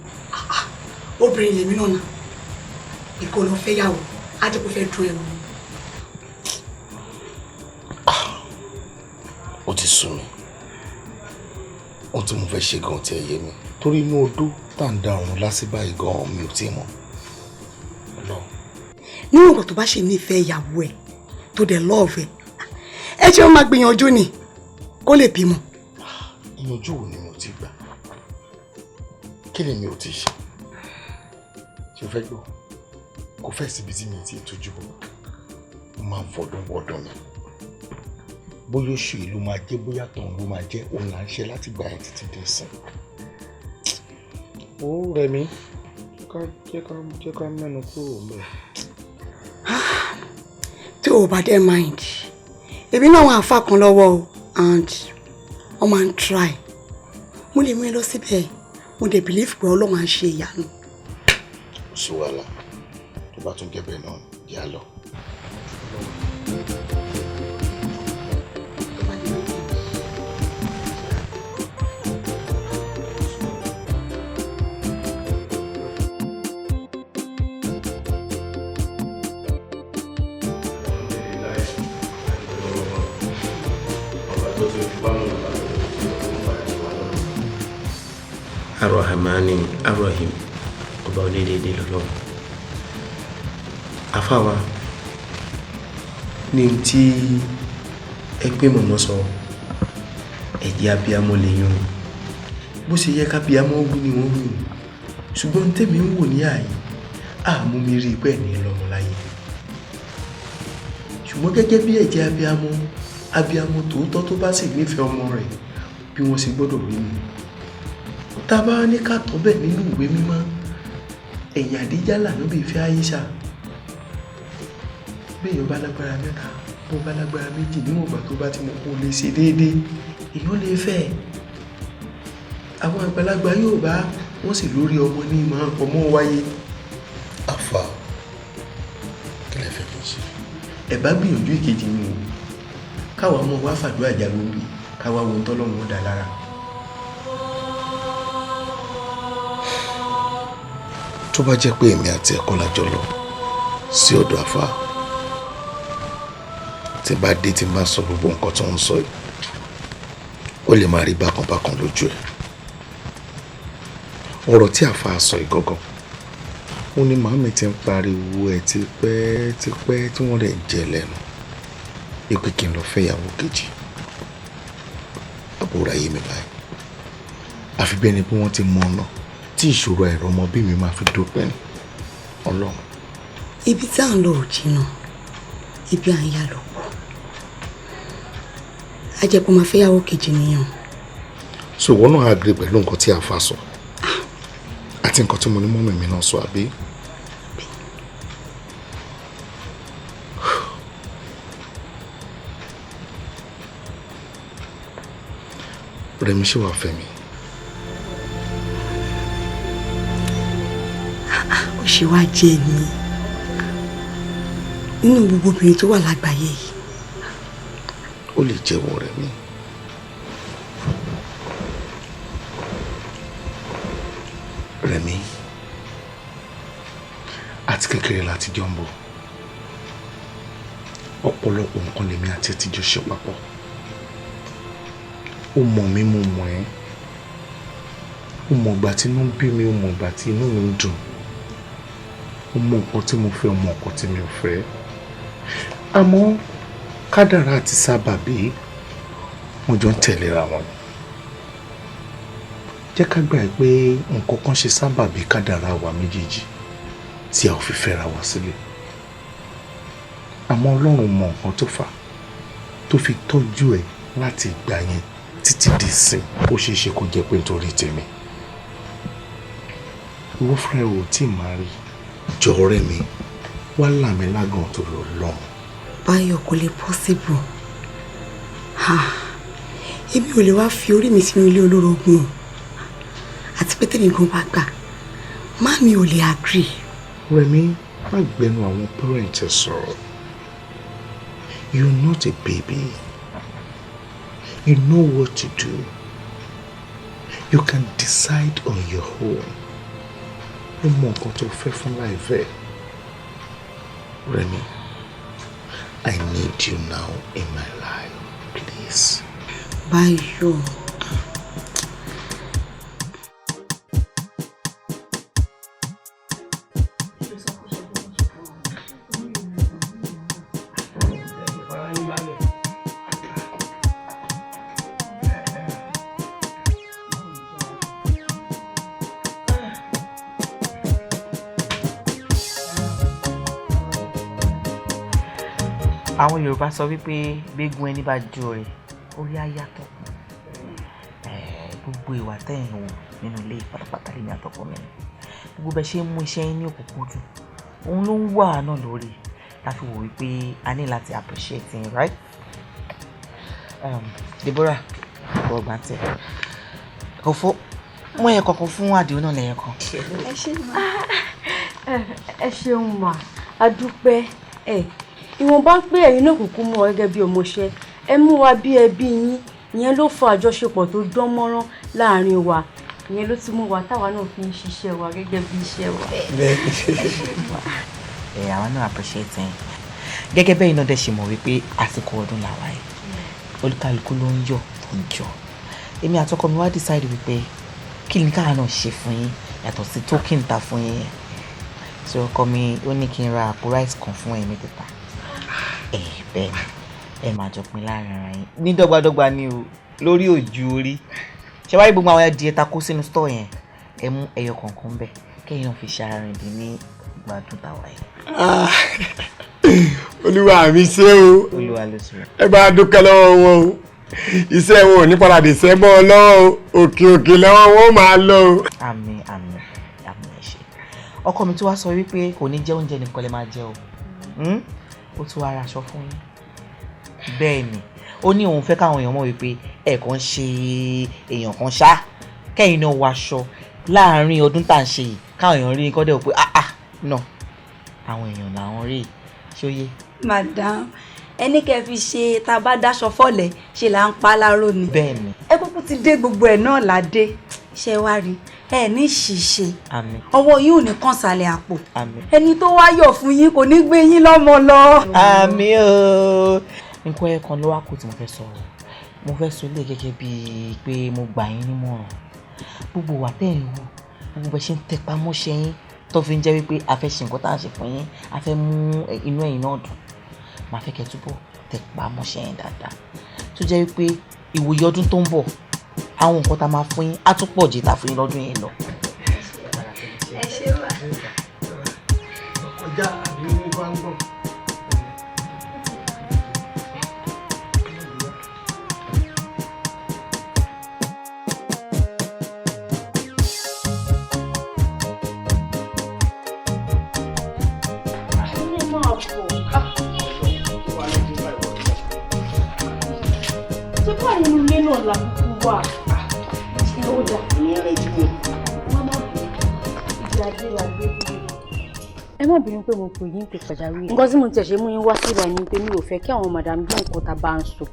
Speaker 8: Obìnrin lèmi náà nà, ìkó lọ fẹ́ yàwó, á jẹ́ kó fẹ́ dún ẹrù.
Speaker 1: Ó ti sú mi. Ohun tí mo fẹ́ ṣe gan ti ẹ̀ yé mi, torí inú odó tá à ń da òun lásìbá yìí gan, mi ò tí ì mọ̀.
Speaker 8: Níwọ̀n ìgbà tó bá ṣe nífẹ̀ẹ́ ìyàwó ẹ̀, tó dẹ̀ love ẹ̀, ẹ ṣe wọ́n máa gbìyànjú ni kó lè bímọ.
Speaker 1: Ìyànjú wo ni mi ò ti gbà? Kí ni mi ò ti ṣe? Ṣé o fẹ́ gbọ́? Kò fẹ́ síbi tí mi ti tójú bọ̀. Mo máa ń fọdún wọ́dún mi. Bóyá oṣù yìí ló máa jẹ́, bóyá tọ̀hún ló máa jẹ́, òun là ń ṣe láti gbà yẹn títí dé sìn. Ó rẹ̀ mí. Jẹ́ ká mẹ́nu kúrò ńbẹ̀.
Speaker 8: Tí o bá dẹ̀ mind, èmi náà wọn àfa kan lọ́wọ́ o, and wọ́n máa ń try. Mo lè mú ẹ lọ síbẹ̀. Mo dẹ̀ believe pé Ọlọ́run á ṣe ìyanu.
Speaker 1: Kò sí wàhálà, tó bá tún jẹ́ bẹ́ẹ̀ náà, yà á lọ.
Speaker 16: Arọ̀hàmánì Arọ̀hìm, ọba onídéédé lọ́lọ́run. Afáwa ní tí ẹ pé mọ̀mọ́ sọ, ẹ̀jẹ̀ abiyamọ lè yan o. Bó ṣe yẹ kábíyamọ wí ni wọ́n wí o, ṣùgbọ́n tèmi ń wò ní ààyè àmú mi rí i pé ní lọ́mọ láyé, ṣùgbọ́n gẹ́gẹ́ bí ẹ̀jẹ̀ abiyamọ, abiyamọ tòótọ́ tó bá sì nífẹ̀ẹ́ ọmọ rẹ̀, bí wọ́n ṣe gbọ́dọ̀ wí ni. Tá a bá ní ká tọ́ bẹ́ẹ̀ nínú ìwé mímọ́, ẹ̀yìn àdíjà lànà bíi fẹ́ Àyíṣà. Béèyàn bá lágbára mẹ́ta, bó bá lágbára méjì, níwọ̀n ìgbà tó bá ti mọ̀ kó lè ṣe déédéé, èèyàn lè fẹ́ ẹ̀. Àwọn àgbàlagbà yóò bá wọ́n sì lórí ọmọ ní ìmọ̀ ọmọ wáyé.
Speaker 1: Àfà, kí lẹ fẹ́ kí n ṣe?
Speaker 16: Ẹ bá gbìyànjú ìkejì mi o, káwa ọmọ wa fàdúrà jagun bí káwa wo tọ́lọ́run ó dá lára.
Speaker 1: Tó bá jẹ́ pé èmi àti ẹ̀kọ́ la jọ lọ sí ọ̀dọ̀ àfa, tí bá dé tí bá sọ gbogbo nǹkan tó ń sọ yìí, ó lè máa rí bákan bákan lójú ẹ̀. Ọ̀rọ̀ tí àfa sọ yìí gangan, ó ní màámi ti ń pariwo ẹ̀ tipẹ́ tipẹ́ tí wọ́n rẹ̀ ń jẹ lẹ́nu pé kí n lọ fẹ́ ìyàwó kejì. Àbúrò ayé mi báyìí, àfi bẹ́ẹ̀ ni pé wọ́n ti mọ ọ̀nà tí ìṣòro àìrọ́mọ bí mi máa fi dópin. Ọlọ́run.
Speaker 8: Ibi tí à ń lọ ò jìnnà, ibi à ń yà lọ pọ̀. Á jẹ́ pé ó máa fẹ́yàwó kejì nìyẹn.
Speaker 1: So ìwọ náà agree pẹ̀lú nǹkan tí àfa sọ àti nǹkan tí mo ní mummy mi náà sọ, àbí? Rẹ̀mí, ṣé wàá fẹ́ mi?
Speaker 8: Ó ṣe wá jẹ́ mi nínú gbogbo obìnrin tó wà lágbàáyé yìí?
Speaker 1: Ó lè jẹ́wọ́ Rẹ̀mí. Rẹ̀mí, àti kékeré láti jọ ń bọ̀. Ọ̀pọ̀lọpọ̀ nǹkan lèmi àti ẹ ti jọ ṣe papọ̀. Ó mọ̀ mí, mo mọ̀ ẹ́. Ó mọ̀ ìgbà tí inú ń bí mi, ó mọ̀ ìgbà tí inú mi ń dùn. Ó mọ̀ nǹkan tí mo fẹ́, ó mọ̀ nǹkan tí mi ò fẹ́. Àmọ́ kádàrá àti sábàbí, wọ́n jọ ń tẹ̀léra wọn. Jẹ́ ká gbà pé nǹkan kan ṣe sábàbí kádàrá wa méjèèjì tí a ò fi fẹ́ra wa sílẹ̀. Àmọ́ Ọlọ́run mọ nǹkan tó fà á tó fi tọ́jú ẹ̀ láti ìgbà yẹn títí di ìsìn. Ó ṣeé ṣe kó jẹ́ pé nítorí tèmi. Ìwọ fúnra ẹ ò tí ì máa rí. Jọ ọ̀rẹ́ mi, wá là mí lágàn tó lọ lọ́hùn.
Speaker 8: Báyọ̀, kò lè possible. Ha, èmi ò lè wá fi orí mi sínú ilé olórogún o. Àti pé tèmi gan bá gbà, mummy ò lè agree.
Speaker 1: Rẹ̀mí, má gbẹnu àwọn parents ẹ sọ̀rọ̀. You're not a baby. You know what to do. You can decide on your own. Ó mọ nǹkan tó fẹ́ fún life ẹ. Rẹ̀mí, I need you now in my life, please.
Speaker 8: Báyọ̀.
Speaker 2: Àwọn Yorùbá sọ wípé gbégun ẹni bá jó rẹ̀, orí á yàtọ̀. Gbogbo ìwà tẹ́yìn wò nínú ilé pátápátá lèmi àtọkọ mi ni gbogbo bẹ́ẹ̀ ṣe ń mú iṣẹ́ yín ní òkúnkúndùn, òun ló ń wà náà lórí la fi wò wípé a ní láti appreciate yín, right? Deborah, ọgbà ń tẹ kò fó mú ẹyẹ kọ̀ọ̀kan fún Àdìó náà lẹ́yìn kan.
Speaker 10: Ẹ ṣe mà, ẹ ṣeun mà, a dúpẹ́. Ẹ ìwọ̀nba ń pé ẹ̀yin náà kúkú mú wa gẹ́gẹ́ bí ọmọọṣẹ́, ẹ mú wa bí ẹbí yín. Ìyẹn ló fa àjọṣepọ̀ tó dán mọ́rán láàrin wa. Ìyẹn ló tún mú wa táwa náà fi ń ṣiṣẹ́ wa gẹ́gẹ́ bí iṣẹ́ wa.
Speaker 2: Ẹ àwa náà appreciate yín. Gẹ́gẹ́ bẹ́ẹ̀ iná dẹ̀ ṣe mọ̀ wípé àsìkò ọdún làwa yìí, olúkálukú ló ń yọ̀ tó ń jọ. Èmi àtọkọ mi wá decide wípé kí ni káwa náà ṣe fún yín yàtọ̀ sí token ta fún yín yẹn. So ọkọ mi ó ní kí n ra àpò rice kan fún ẹ̀yin mẹ́tẹ̀ẹ̀ta. Ẹ bẹ́ẹ̀ ni, ẹ máa jọ pín láàrin ara yín ní dọ́gbadọ́gba ni o, lórí òjú orí. Ṣé wáyé gbogbo àwọn adìẹ ta kó sínú store yẹn, ẹ mú ẹyọ kọ̀ọ̀kan bẹ́ẹ̀ kẹ́yìn náà fi ṣe ara rìn dín ní gbádùn tàwa yìí.
Speaker 16: Olúwa mi ṣé o.
Speaker 2: Olúwa ló ṣe.
Speaker 16: Ẹ bá dúpẹ́ lọ́wọ́ wọn o. Iṣẹ́ wọn ò ní padà dé sẹ́mọ́ ọ lọ́wọ́ o. Òkè òkè lọ́wọ́ wọn ó máa lọ o.
Speaker 2: Àmín, àmín, àmín. Ẹ ṣé. Ọkọ mi tí wàá sọ wípé kò ní jẹ oúnjẹ nìkan lè máa jẹ o. Ó tún wá ra aṣọ fún yín. Bẹ́ẹ̀ ni, ó ní òun fẹ́ káwọn èèyàn mọ̀ wípé ẹ̀ kàn ń ṣe èèyàn kan ṣá, kẹ́yìn náà wọ aṣọ láàárín ọdún tá à ń ṣe yìí, káwọn èèyàn rí i kọ́ dẹ̀ wò pé ah ah, no, àwọn èèyàn làwọn rí i. Ṣó yé?
Speaker 17: Madam, ẹni kẹ́ fi ṣe tá a bá dáṣọ fọ́lẹ̀ ṣe là ń pa á láró ni.
Speaker 2: Bẹ́ẹ̀ ni.
Speaker 17: Ẹ kúkú ti dé, gbogbo ẹ̀ náà ládé. Ṣé wá rí Ẹ ní ṣìṣe.
Speaker 2: Àmín.
Speaker 17: Ọwọ́ yín ò ní kàn sàlẹ̀ àpò.
Speaker 2: Àmín.
Speaker 17: Ẹni tó wá yọ̀ fún yín kò ní gbé yín lọ́mọ lọ.
Speaker 2: Àmín o. Nǹkan ẹ̀ kan ló wá kù tí mo fẹ́ sọ. Mo fẹ́ sọ lé gẹ́gẹ́ bíi pé mo gbà yín nímọ̀ràn. Gbogbo wa tẹ́ ẹ̀ ń wò, gbogbo bẹ́ ṣe ń tẹpá mọ́ṣẹ́ yín tó fi ń jẹ́ wípé a fẹ́ ṣe nǹkan tá à ń ṣe fún yín, a fẹ́ mú inú ẹ̀yin náà dùn. Màá fẹ́ kẹ́ túbọ̀ tẹpá mọ́ṣẹ́ yín dáadáa. Tó jẹ́ wípé ìwòye ọdún tó ń bọ̀, àwọn nǹkan tá a máa fún yín á tún pọ̀ jù tá a fún yín lọ́dún yẹn lọ.
Speaker 17: Ẹ ṣé wà.
Speaker 16: Ọjà àbí ní bá ń bọ̀.
Speaker 10: Ṣé báyìí inú ilé náà la kúkú wà? Ṣé ó dà? Ẹ má bínú pé mo pè yín pé pàjáwìrì. Nǹkan tí mo tiẹ̀ ṣe mú yín wá síbà ni pé mi ò fẹ́ kí àwọn madam gbọ́ nǹkan tá a bá ń sọ.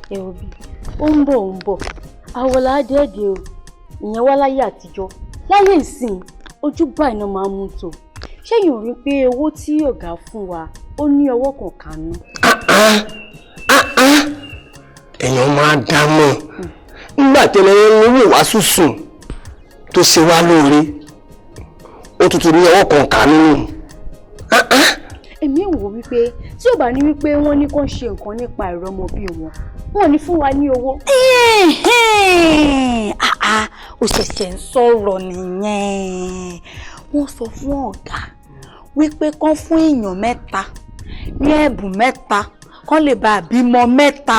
Speaker 10: Ẹ ò bí ó ń bọ̀ ó ń bọ̀. Àwọ̀là adẹ́ẹ̀dẹ́ o, ìyẹn wá láyé àtijọ́. Láyé ìsìn, ojú báyìí náà máa ń mú tò. Ṣé yìí ò rí pé owó tí ọ̀gá fún wa ó ní ọwọ́ kan kànú?
Speaker 16: Èèyàn máa dá mọ́ nígbà tẹ́lẹ̀ ń wò wá sùsùn tó ṣe wá lóore ó tuntun ní ọwọ́ kan kà nínú.
Speaker 10: Èmi ń wò wípé tí ò bá ní wípé wọ́n ní kó ń ṣe nǹkan nípa ìrọmọbí wọn, wọn ò ní fún wa ní owó.
Speaker 17: Ó ṣẹ̀ṣẹ̀ ń sọ̀rọ̀ nìyẹn. Wọ́n sọ fún ọ̀gá wípé kán fún èèyàn mẹ́ta ní ẹ̀bùn mẹ́ta kán lè bá bímọ mẹ́ta.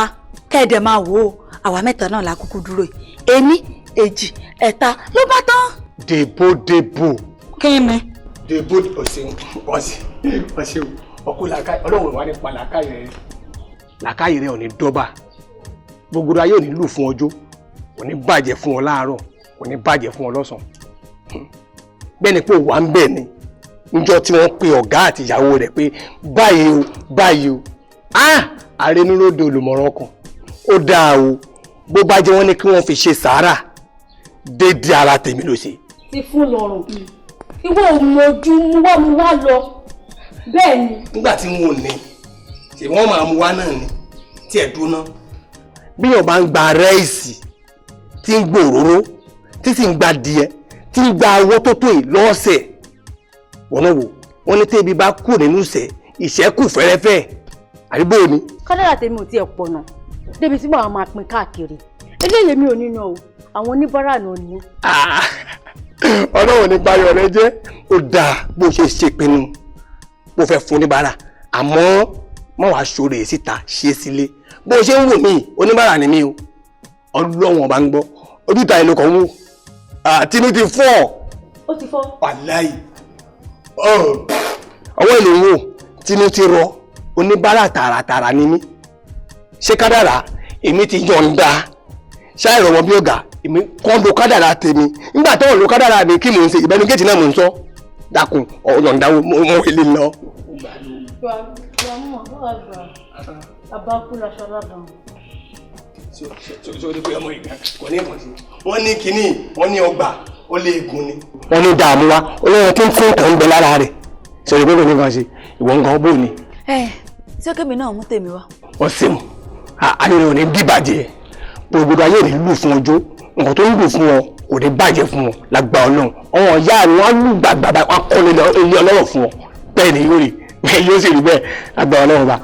Speaker 17: Kẹ́ẹ̀dẹ̀ máa wò ó, àwa mẹ́ta náà la kúkú dúró yìí. Ení, èjì, ẹ̀ta ló bá tán.
Speaker 16: Dèbò dèbò.
Speaker 17: Kí ni?
Speaker 16: Dèbò ọ̀sẹ̀ ọ̀sẹ̀ ọ̀sẹ̀ ọkọ làákàyè ọlọ́run wà nípa làákàyè rẹ. Làákàyè rẹ ò ní dọ́bà. Gbogbo ayé ò ní lù fún ọjọ́, ò ní bàjẹ́ fún ọ láàárọ̀, ò ní bàjẹ́ fún ọ lọ́sàn-án. Bẹ́ẹ̀ ni pé wà ń bẹ̀ ni níjọ́ tí wọ́n pe ọ̀gá àti ìyàwó rẹ̀ pé báyìí o báyìí o. Àrẹnulóde olùmọ̀ràn kan. Ó dáa o, bó bá jẹ́ wọ́n ní kí wọ́n fi ṣe sàárà déédéé ara tèmi ló ṣe.
Speaker 10: Ti fún lọ́rùn ìwọ ò mọ̀jú mú wá mú wá lọ bẹ́ẹ̀ ni.
Speaker 16: Nígbà tí wọn ò ní ṣe wọ́n máa mú wá náà ni tí ẹ̀ dúná. Bí yóò bá ń gba rẹ́ẹ̀sì tí ń gbòòrò tí sì ń gba díẹ̀ tí ń gba owó tó tó yìí lọ́sẹ̀ wọ́n náà wò wọ́n ní tẹ́bi bá kú nínú ìṣẹ́ ìṣẹ́kù fẹ́rẹ́fẹ́ àdúgbò ni.
Speaker 10: Kádàrà tèmi ò tiẹ̀ pọ̀ náà débi tí màá máa pín káàkiri eléyìí mi ò nínú o, àwọn oníbàárà náà ní.
Speaker 16: Ọlọ́run ní bayọ̀ rẹ jẹ́ ó dáa bó ṣe ṣèpinnu bó fẹ́ fún oníbàárà àmọ́ má wàá ṣòro síta ṣe sílé bó ṣe ń wò mí oníbàárà ni mí o, Ọlọ́run ọba ń gbọ́ ojúta ìlú kan wò tinú ti fọ́.
Speaker 10: Ó ti fọ́.
Speaker 16: Wàláì ọwọ́ ìlú ń wò tinú ti rọ oníbàárà tààràtààrà ni mí. Ṣé kádàrá èmi ti yọ̀ǹda ṣáà ìrọ̀wọ́ bí ọ̀gá èmi kàn lo kádàrá tèmi nígbà tó ń lo kádàrá mi kí mò ń ṣe ìbẹnu géètì náà mò ń sọ dákun ọ̀yọ̀ǹda mo lè lọ. Wọ́n ní kínní wọ́n ní ọgbà ó lé egun ni. Wọ́n ní dààmú wa olóyún tó ń fún nǹkan ń bẹ lára rẹ̀ sọ̀rọ̀ pé kò ní kan ṣe ìwọ nǹkan bò ní.
Speaker 17: Ẹ ṣé kémi náà mú tèmi wá.
Speaker 16: Wọ́n sèwọ̀n ayé rẹ̀ ò ní bíbàjẹ́ gbogbo ayé rẹ̀ lù fún ọjọ́ nǹkan tó ń lù fún ọ kò ní bàjẹ́ fún ọ lágbà Ọlọ́run ọmọ ìyá mi wọ́n lù gbàgbà wọn kọ́ ilé ọlọ́rọ̀ fún ọ bẹ́ẹ̀ ni yóò rí yóò sì rí bẹ́ẹ̀ lágbà Ọlọ́run bá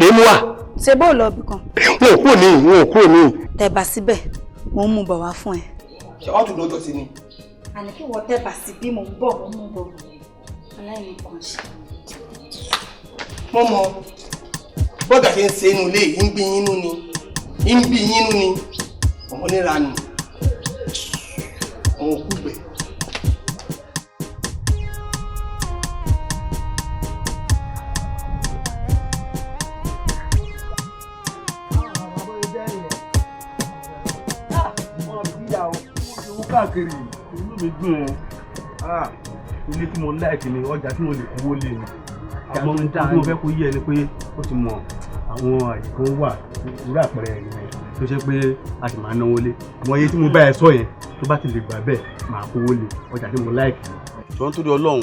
Speaker 16: rèé mú wa.
Speaker 17: Ṣé bó lọ ibì kan.
Speaker 16: Wọn ò kúrò ní wọn ò kúrò ní.
Speaker 17: Tẹ̀bà síbẹ̀ mò ń mú bọ̀ wá fún ẹ.
Speaker 16: Ṣé wàá tún lọ́jọ́ sí ni.
Speaker 17: Àní kí wọ́n tẹ̀bà sí bí mò ń bọ̀ mò ń mú bọ̀ aláìní kan ṣe.
Speaker 16: Mo mọ bọ́gà ṣe ń ṣe inú ilé yìí ń bí yín nú ni ń bí yín nú ni ọmọ níranù ọmọ òkú gbẹ.
Speaker 18: Káàkiri inú mi dùn ún, ilé tí mo láìkì ni ọjà tí mo lè kówó lé ni àmọ́ tí mo fẹ́ kó yé ẹ ni pé ó ti mọ àwọn àyè kan wà irú àpẹẹrẹ yẹn tó ṣe pé a sì máa náwó lé àmọ́ iye tí mo bá ẹ sọ yẹn Tó bá ti lè gbà bẹ́ẹ̀, màá kówó lé ọjà tí mo like.
Speaker 19: Jọ̀ọ́, nítorí Ọlọ́run,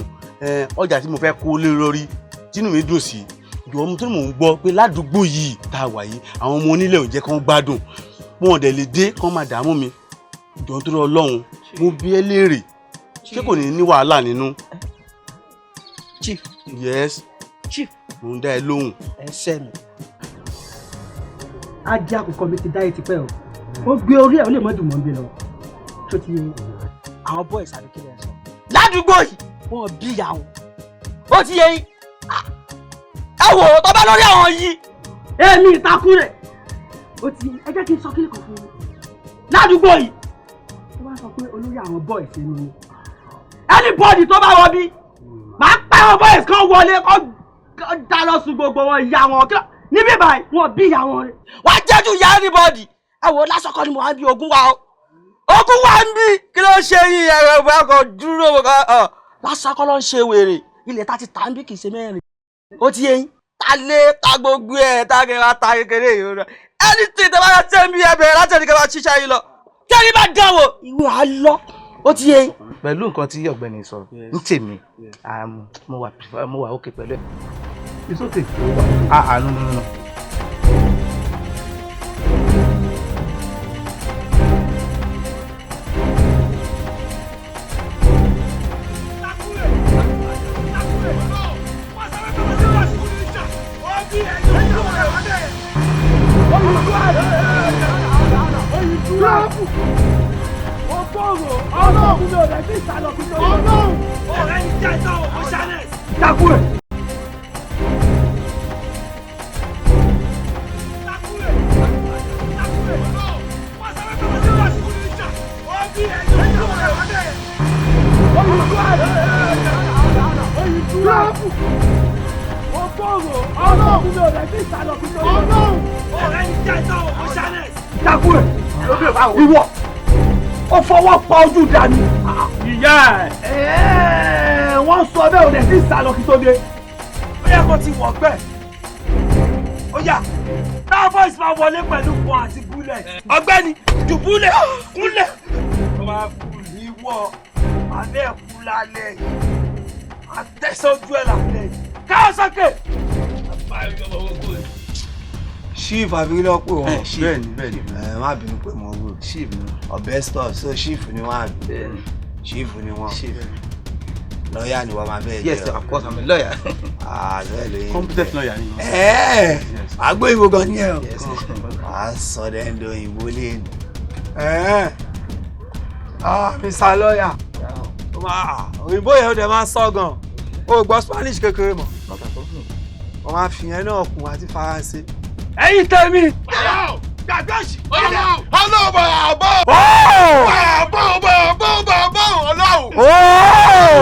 Speaker 19: ọjà tí mo fẹ́ kó lé lórí tínú mi dùn sí, jọ̀ọ́, mo tó mò ń gbọ́ pé ládùúgbò yìí tá a wà yìí, àwọn ọmọ onílẹ̀ ò jẹ́ kán gbádùn, wọn ò dẹ̀ lè dé kán máa dààmú mi. Jọ̀ọ́, nítorí Ọlọ́run, mo bi ẹ́ léèrè, ṣé kò ní ní wàhálà nínú?
Speaker 16: Chief.
Speaker 19: Yes.
Speaker 16: Chief.
Speaker 19: Mo ń dá ẹ lóhùn.
Speaker 16: Ẹ ṣẹ́ mi.
Speaker 20: Ajá àkùkọ mi ti dáyé tipẹ́ o. Ó gbé orí ẹ̀, ó lè mọ́ dùn mọ́ ń bí lọ. Tó ti
Speaker 21: Àwọn boys àbí kílẹ̀ sọ ládùúgbò yìí, wọn bí ìyá wọn. Ó ti yẹ yín. Ẹ wò ó, tó bá lórí àwọn yìí.
Speaker 20: Èmi ìtakùn rẹ̀ ó ti ẹ jẹ́ kí n sọ kí nìkan fún yín ládùúgbò yìí. Tó bá sọ pé olórí àwọn boys ẹni ni, anybody tó bá wọ bí, màá pẹ́ àwọn boys kan wọlé kọ́ dá lọ́sùn gbogbo wọn, ìyá wọn níbí báyìí, wọn bí ìyá wọn rẹ̀.
Speaker 21: Wàá jẹ́jú ìyá anybody. Ẹ wò ó, lásọkọ ni mo wá ń bí ogun wa o, ogun wa ń bí. Kí ló ń ṣe yín? Ẹ̀rọ ìbá kan dúró kan lásọkọ ló ń ṣe wèrè. Ilẹ̀ ta ti tà ń bí kì í ṣe mẹ́rin. Ó ti yé yín, ta lé ta gbogbo ẹ̀ ta kẹra ta kékeré yìí rẹ. Anything tẹ bá yà tẹ́ ń bí, ẹ bẹ̀rẹ̀ láti ẹnìkan bá ṣiṣẹ́ yìí lọ. Tẹ́lẹ̀ bá dán wò, ìwé à lọ. Ó ti yé yín.
Speaker 2: Pẹ̀lú nǹkan tí ọ̀gbẹ́ni sọ ní tèmi, mo wà okay pẹ̀lú ẹ̀.
Speaker 18: It's okay.
Speaker 2: Ah ah, no, no, no.
Speaker 20: Takure. Takure. Ìwọ ó fọwọ́ pa ojú dànù. Ìyá ẹ̀ wọ́n sọ bẹ́ẹ̀, ò dẹ̀ sí ìsàlọ̀ kí tó dé.
Speaker 21: Ó yẹ kó ti wọ̀ pẹ́. Ó yá, náà boys máa wọlé pẹ̀lú kan àti bullet. Ọ̀gbẹ́ni dùbúlẹ̀ kúnlẹ̀. Ó máa kú ìwọ abẹ́ kú lálẹ́ yìí. Àtẹ̀sọ́jú ẹ̀ lálẹ́ yìí. Káwọ́ sókè.
Speaker 6: Chief àbí ló pè wọ́n?
Speaker 19: Bẹ́ẹ̀ni, bẹ́ẹ̀ni.
Speaker 6: Ẹ má bínú pé mo rò.
Speaker 2: Chief ni.
Speaker 6: Ọbẹ̀ stop, so chief ni wọ́n àbí?
Speaker 2: Bẹ́ẹ̀ni.
Speaker 6: Chief ni wọ́n.
Speaker 2: Chief.
Speaker 6: Lọ́ọ̀yà ni wọ́n máa fẹ́ jẹ́.
Speaker 2: Yes, of course, I'm a lawyer.
Speaker 6: Ah, lọ́ọ̀yà ló yẹ.
Speaker 19: Competent lawyer ni.
Speaker 6: Ẹ̀ẹ́, àgbo ìbò gan ni ẹ o. Wàá sọ dẹ́ndọ̀ òyìnbó lẹ́nu. Ẹ̀ẹ́, ah, Mr. Lawyer. Òyìnbó yẹn ó dẹ̀ máa sọ gan. O gbọ́ Spanish kékeré mọ̀. Wọ́n máa fi yẹn náà kún àti Faransé.
Speaker 20: Ẹ̀yin tèmi.
Speaker 9: Gbàgbọ́sì. Ọlọ́run bàbá. Bàbá bàbá bàbá Ọlọ́run.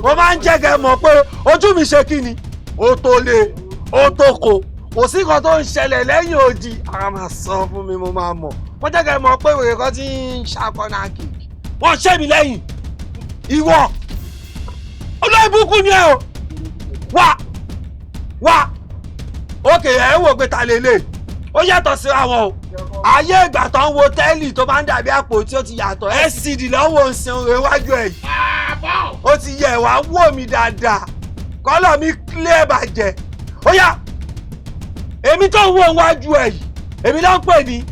Speaker 6: Mo máa ń jẹ́ kẹ́ mọ̀ pé ojú mi ṣe kí ni, ó tó lé, ó tó kò kò sí nǹkan tó ń ṣẹlẹ̀ lẹ́yìn odi. Ara máa sọ fún mi, mo máa mọ̀. Mo jẹ́ kẹ́ mọ̀ pé wèrè kan ti ń ṣàkọ́nà kìkì.
Speaker 20: Wọ́n ṣẹ́ mi lẹ́yìn. Ìwọ olóyè burúkú ni ẹ o. Wá wá,
Speaker 6: ókè, ẹ wò pé ta lè lè ó yàtọ̀ síra wọn o. Ayé ìgbà tó ń wo tẹ́lì tó máa ń dàbí àpò tí ó ti yàtọ̀, LCD lọ́wọ́ ń sin òun iwájú ẹ̀ yìí. Ó ti yẹ wá, wò mí dáadáa, kọ́lọ̀ mi clear bàjẹ́. Ó yá, èmi tó ń wo iwájú ẹ̀ yìí, èmi ló ń pè ní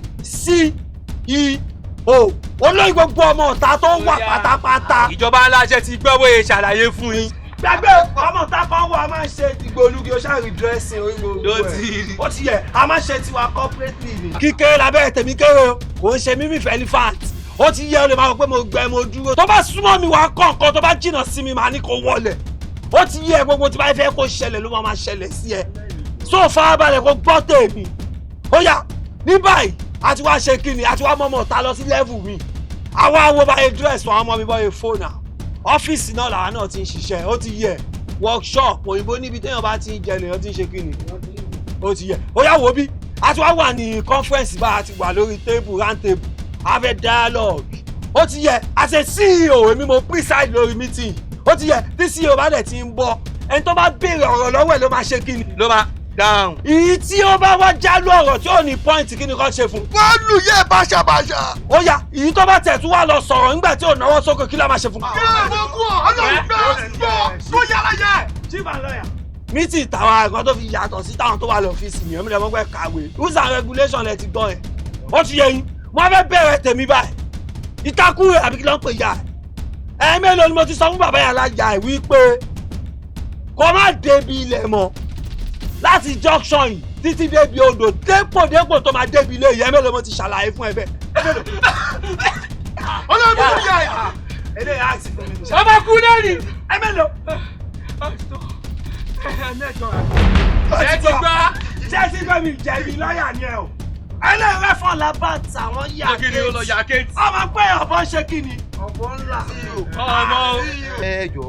Speaker 6: CEO, olóyè gbogbo ọmọ ọ̀tá tó wà pátápátá.
Speaker 16: Ìjọba ńlá ṣe ti gbọ́ bóyá ṣàlàyé fún yín.
Speaker 6: Gbàgbé ọmọ tá kan wọ, a máa ń ṣe ìgbòlugi, ó ṣàrí dressing orí gbogbo ẹ̀. Ó ti yẹ, a máa ń ṣe tiwa corporately ni. Kíkéré lábẹ́rẹ́ tèmi kéré o, kò ń ṣe mímì fẹ́lifant. Ó ti yẹ, o lè máa rò pé mo gbẹ, mo dúró. Tó bá súnmọ́ mi, wàá kọ́ nǹkan. Tó bá jìnnà sí mi, màá ní kó wọlẹ̀. Ó ti yẹ, gbogbo tí bá fẹ́ kó ṣẹlẹ̀ ló máa ṣẹlẹ̀ sí ẹ. So farabalẹ̀ kó gbọ́ tèmi. Ó yá, ní báyìí a ti wá ṣe kíni, a ti wá mọ́mọ́ ta lọ sí level mi. Àwa wo báyìí dress wọn, ọmọ mi bọ́ fóònù ọ́fíìsì náà làwa náà ti ń ṣiṣẹ́. Ó ti yẹ, workshop òyìnbó níbi téèyàn bá ti ń jẹ lèèyàn ti ń ṣe kíni. Ó ti yẹ. Ó yá, wo bí a ti wá wà ní conference bá a ti wà lórí table, round table, a fẹ́ dialogue. Ó ti yẹ, as a CEO, èmi mo preside lórí meeting. Ó ti yẹ, tí CEO bá dẹ̀ ti ń bọ̀, ẹni tó bá béèrè ọ̀rọ̀ lọ́wọ́ ẹ̀ ló máa ṣe kíni, ló máa
Speaker 19: Dáhùn. Ìyí tí ó bá wá jálù ọ̀rọ̀ tí ò ní pọ́ìntì kí ni kò ṣe fún.
Speaker 4: Wọ́n lù yẹ báṣabàṣa.
Speaker 19: Ó yá, ìyí tó bá tẹ̀ tún wá lọ sọ̀rọ̀ nígbà tí ò náwó sókè kí la máa ṣe fún.
Speaker 4: Kí ló ń kú ọ? Ọlọ́run gbọ́ gbọ́ tó yára yẹ.
Speaker 19: Chief and lawyer. Mítì tàwa nǹkan tó fi yàtọ̀ sí táwọn tó wà lọ́fíìsì nìyẹn mi lè mọ́ pé kàwé. Rules and regulation lẹ ti gbọ́ yẹn. Ó ti yẹ yín, wọ́n fẹ́ bẹ̀rẹ̀ tèmi báyìí. Ìtakùn rẹ̀ àbí kí ló ń pè ya ẹ̀. Ẹ mélòó ni mo ti sọ fún bàbá yàrá ya ẹ̀ wípé kó má débi ilẹ̀ mọ́ láti junction yìí títí débi odò dépò dépò tó máa débi ilé yìí. Ẹ mélòó mo ti ṣàlàyé fún ẹ bẹ́ẹ̀.
Speaker 4: Ọlọ́run ló yà ẹ̀.
Speaker 19: Eléyà á sì fẹ́ mi.
Speaker 20: Ọmọ kú náà ni.
Speaker 19: Ẹ mélòó.
Speaker 20: Ẹ ti gbọ́.
Speaker 19: Ṣé ti gbọ́ mi jẹ̀bi lọ́ọ̀yà ni ẹ o? Ẹlẹ́rẹ́ fọ́ la bá tàwọn yà kéètì. Ọmọ pé ọ̀bọ ṣe kí ni? Ọ̀bọ ńlá.
Speaker 20: Ọmọ o.
Speaker 16: Ẹ jọ,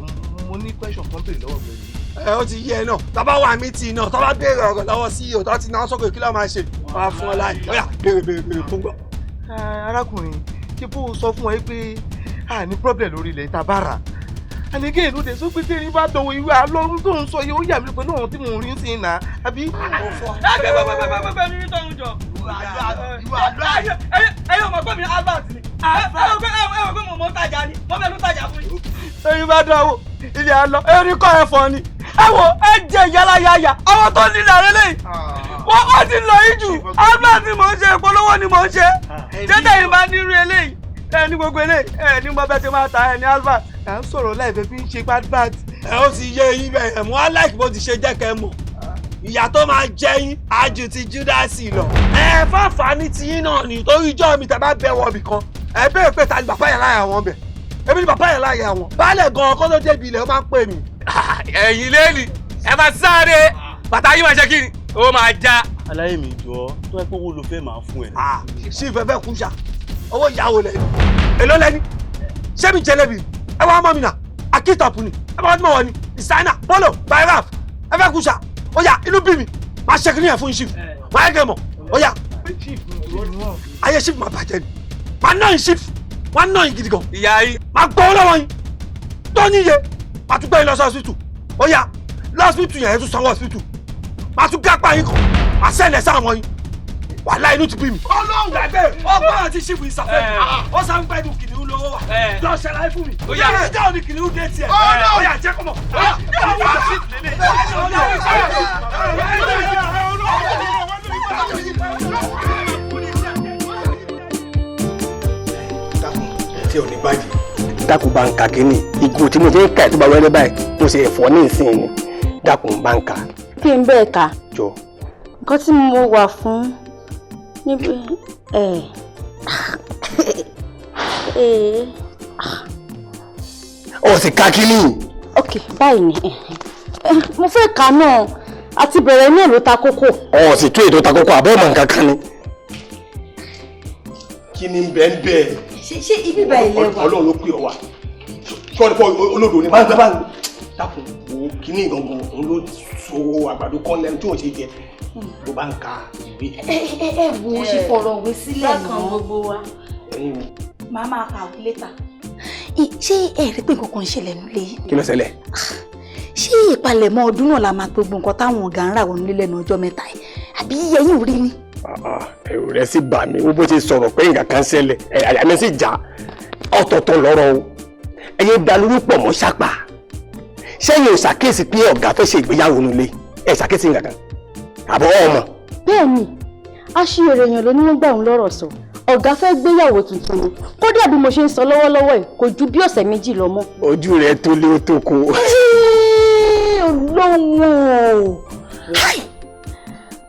Speaker 16: mo ní question kan béèrè lọ́wọ́ mi.
Speaker 19: Ẹ ó ti yé ẹ náà, tọ́ba wà mí tì náà, tọ́ba béèrè ọ̀rọ̀ lọ́wọ́ CEO tó ti náà sókè kí ló máa ṣe? Wọ́n á fún ọ láì. Ó yá, béèrè béèrè béèrè fún gbọ́.
Speaker 16: Arákùnrin, ṣé bó o sọ fún ẹ pé a ní problem lórí ilẹ̀ ìta bára? Àníkè ìlú tẹ̀sán pé tẹ́rin bá dọ̀wọ́ ìwé àlọ́ tó ń sọ yìí ó yà mí pẹ̀lú ohun tí mò ń rí sí i nà àbí.
Speaker 20: Ẹ gbẹ gbẹ gbẹ gbẹ gbẹ ní tọ́hún jọ. Ẹ yóò mọ̀ pé mi Albert ni. Ẹ mọ̀ pé mo mọ̀ ń tajà ni. Mo fẹ́ ló tajà fún yín. Ẹyin bá dánwò ilé àlọ́ erin kọ́ ẹ̀fọn ni. Ẹ wo ẹ jẹ ìyáláyàyà àwọn tó nílẹ̀ rẹ lẹ́yìn. Wọ́n kọ́ ti lọ yín jù. Albert ni mò ń ṣe, ìpolówó ni mò ń ṣe. Jẹ́tẹ̀ yìí bá nírú eléyìí. Ẹ ní gbogbo eléyìí, ẹ ní mo bẹ́ẹ̀ ti máa ta ẹ ní Albert.
Speaker 16: À ń sọ̀rọ̀ láìpẹ́ fi ń ṣe bad.
Speaker 19: Ẹ ó ti yé yín bẹ́ẹ̀, mo á láìkí bó ti ṣe jẹ́ kẹ́ mọ̀. Ìyà tó máa jẹ yín á ju ti Júdásì lọ. Ẹ fáfàní ti yín náà ni torí ijọ́ mi tẹ́ bá bẹ̀ wọ ibì kan. Ẹ béèrè pé ta ni bàbá yẹn láyà wọn bẹ̀. Èmi ni bàbá yẹn láyà wọn. Baálẹ̀ gan-an kó tó débi ilẹ̀ ó máa ń pè mí.
Speaker 3: Ẹ̀yin lẹ́ni, ẹ máa sáré, bàtà yín máa ṣe kí ni? Ó máa já.
Speaker 19: Aláyé mi jọ, tó ẹ pé owó ló fẹ́ máa fún ẹ. Sí ìfẹ́ fẹ́ kú ṣá, owó ìyàwó lẹ́ni, èló lẹ́ni, ṣé mi jẹ lẹ́bi? Ẹ wá mọ́ mi nà, akítọ̀pù ni, ẹ bá wọ́n tí mo wọ̀ ni, designer, polo, byraf, ẹ fẹ́ kú ṣá, ó yá inú bí mi, máa ṣe kí ni ẹ̀ fún chief, máa yẹ kẹ́ mọ̀, ó yá. Ayé chief máa bàjẹ́ ni, máa ná yín chief, máa ná yín gidi gan.
Speaker 3: Ìyá yín.
Speaker 19: Máa gbọ́ lọ́wọ́ yín, tó níye, máa tún gbé yín lọ sí hospital, ó yá, lọ́sibítù yẹn ẹ tún sanwó hospital, máa tún gápá yín kan, máa sẹ́lẹ̀ sáwọn yín. Wàhálà inú ti bí mi. Ọlọ́run gbàgbé ọgbọ́n àti ṣìfù ìsàfẹ́ ó sàǹgbẹ́ inú kìnìún lówó wà. Lọ ṣàlàyé fún mi. Ìjà òní kìnìún dé tiẹ̀. Ó yá jẹ́ kó mọ̀.
Speaker 6: Tí ò ní bàjẹ́. Dákun bá ń ka kínní ìgò tí mo fi ń ka ẹ̀ tó bá wẹ́rẹ́ báyìí mo ṣe ẹ̀fọ́ ní ìsìn ni dákun bá ń ka.
Speaker 10: Kí n bẹ́ẹ̀ ka.
Speaker 6: Jọ.
Speaker 10: Nǹkan tí mo wà fún níbi ẹ ẹ.
Speaker 6: Ó sì ka kínní.
Speaker 10: Ok, báyìí ni mo fẹ́ kà náà àti bẹ̀rẹ̀ ní èlò ta kókó.
Speaker 6: Ó sì tún ètò ta kókó àbọ̀ ọmọ nǹkan kan ni. Kí ni bẹ́ẹ̀ bẹ́ẹ̀.
Speaker 17: Ṣé ibi báyìí lẹ́wà.
Speaker 6: Ọlọ́run ló pè ọ wá sọ́ọ́ni fọ́ olódò ni báńgbé báńgbé dákun wo kínní gangan òun ló so àgbàdo kan lẹ́nu tí òun ṣe jẹ ló bá ń ka ìwé.
Speaker 17: Ẹ ẹ ẹ wo ṣe fọ̀rọ̀ òwe sílẹ̀ náà.
Speaker 10: Bákan gbogbo wa.
Speaker 17: Màá máa kàwé létà. Ṣé ẹ rí pé nǹkan kan ń ṣẹlẹ̀ nílé yìí?
Speaker 6: Kí ló ṣẹlẹ̀?
Speaker 17: Ṣé ìpalẹ̀mọ́ ọdún náà la máa gbogbo nǹkan táwọn ọ̀gá ń rà wọnú lé lẹ́nu ọjọ́ mẹ́ta yìí? Àbí ẹ̀yin ò rí ni?
Speaker 6: Ẹ̀rù rẹ̀ sì bà mí wo bó ṣe sọ̀rọ̀ pé nǹkan kan ṣẹlẹ̀ àyà mi sì já ọ̀tọ̀ọ̀tọ̀ lọ́rọ̀ o. Ẹ̀yin dalúrú pọ̀ mọ́ ṣàpà. Ṣẹ́yìn ò ṣàkíyèsí pé ọ̀gá fẹ́ ṣe ìgbéyàwó nílé ẹ̀ ṣàkíyèsí nǹkan kan àbọ̀ ọmọ.
Speaker 10: Bẹ́ẹ̀ni, aṣíyèrè èèyàn ló ní wọ́n gbà òun lọ́rọ̀ sọ. Ọ̀gá fẹ́ gbéyàwó tuntun ni. Kódà bí mo ṣe ń sọ lọ́wọ́lọ́wọ́ yìí kò ju bí ọ̀sẹ̀ méjì lọ mọ́.
Speaker 6: Ojú rẹ̀ tó lé ó tó kó.
Speaker 17: Ọlọ́run o!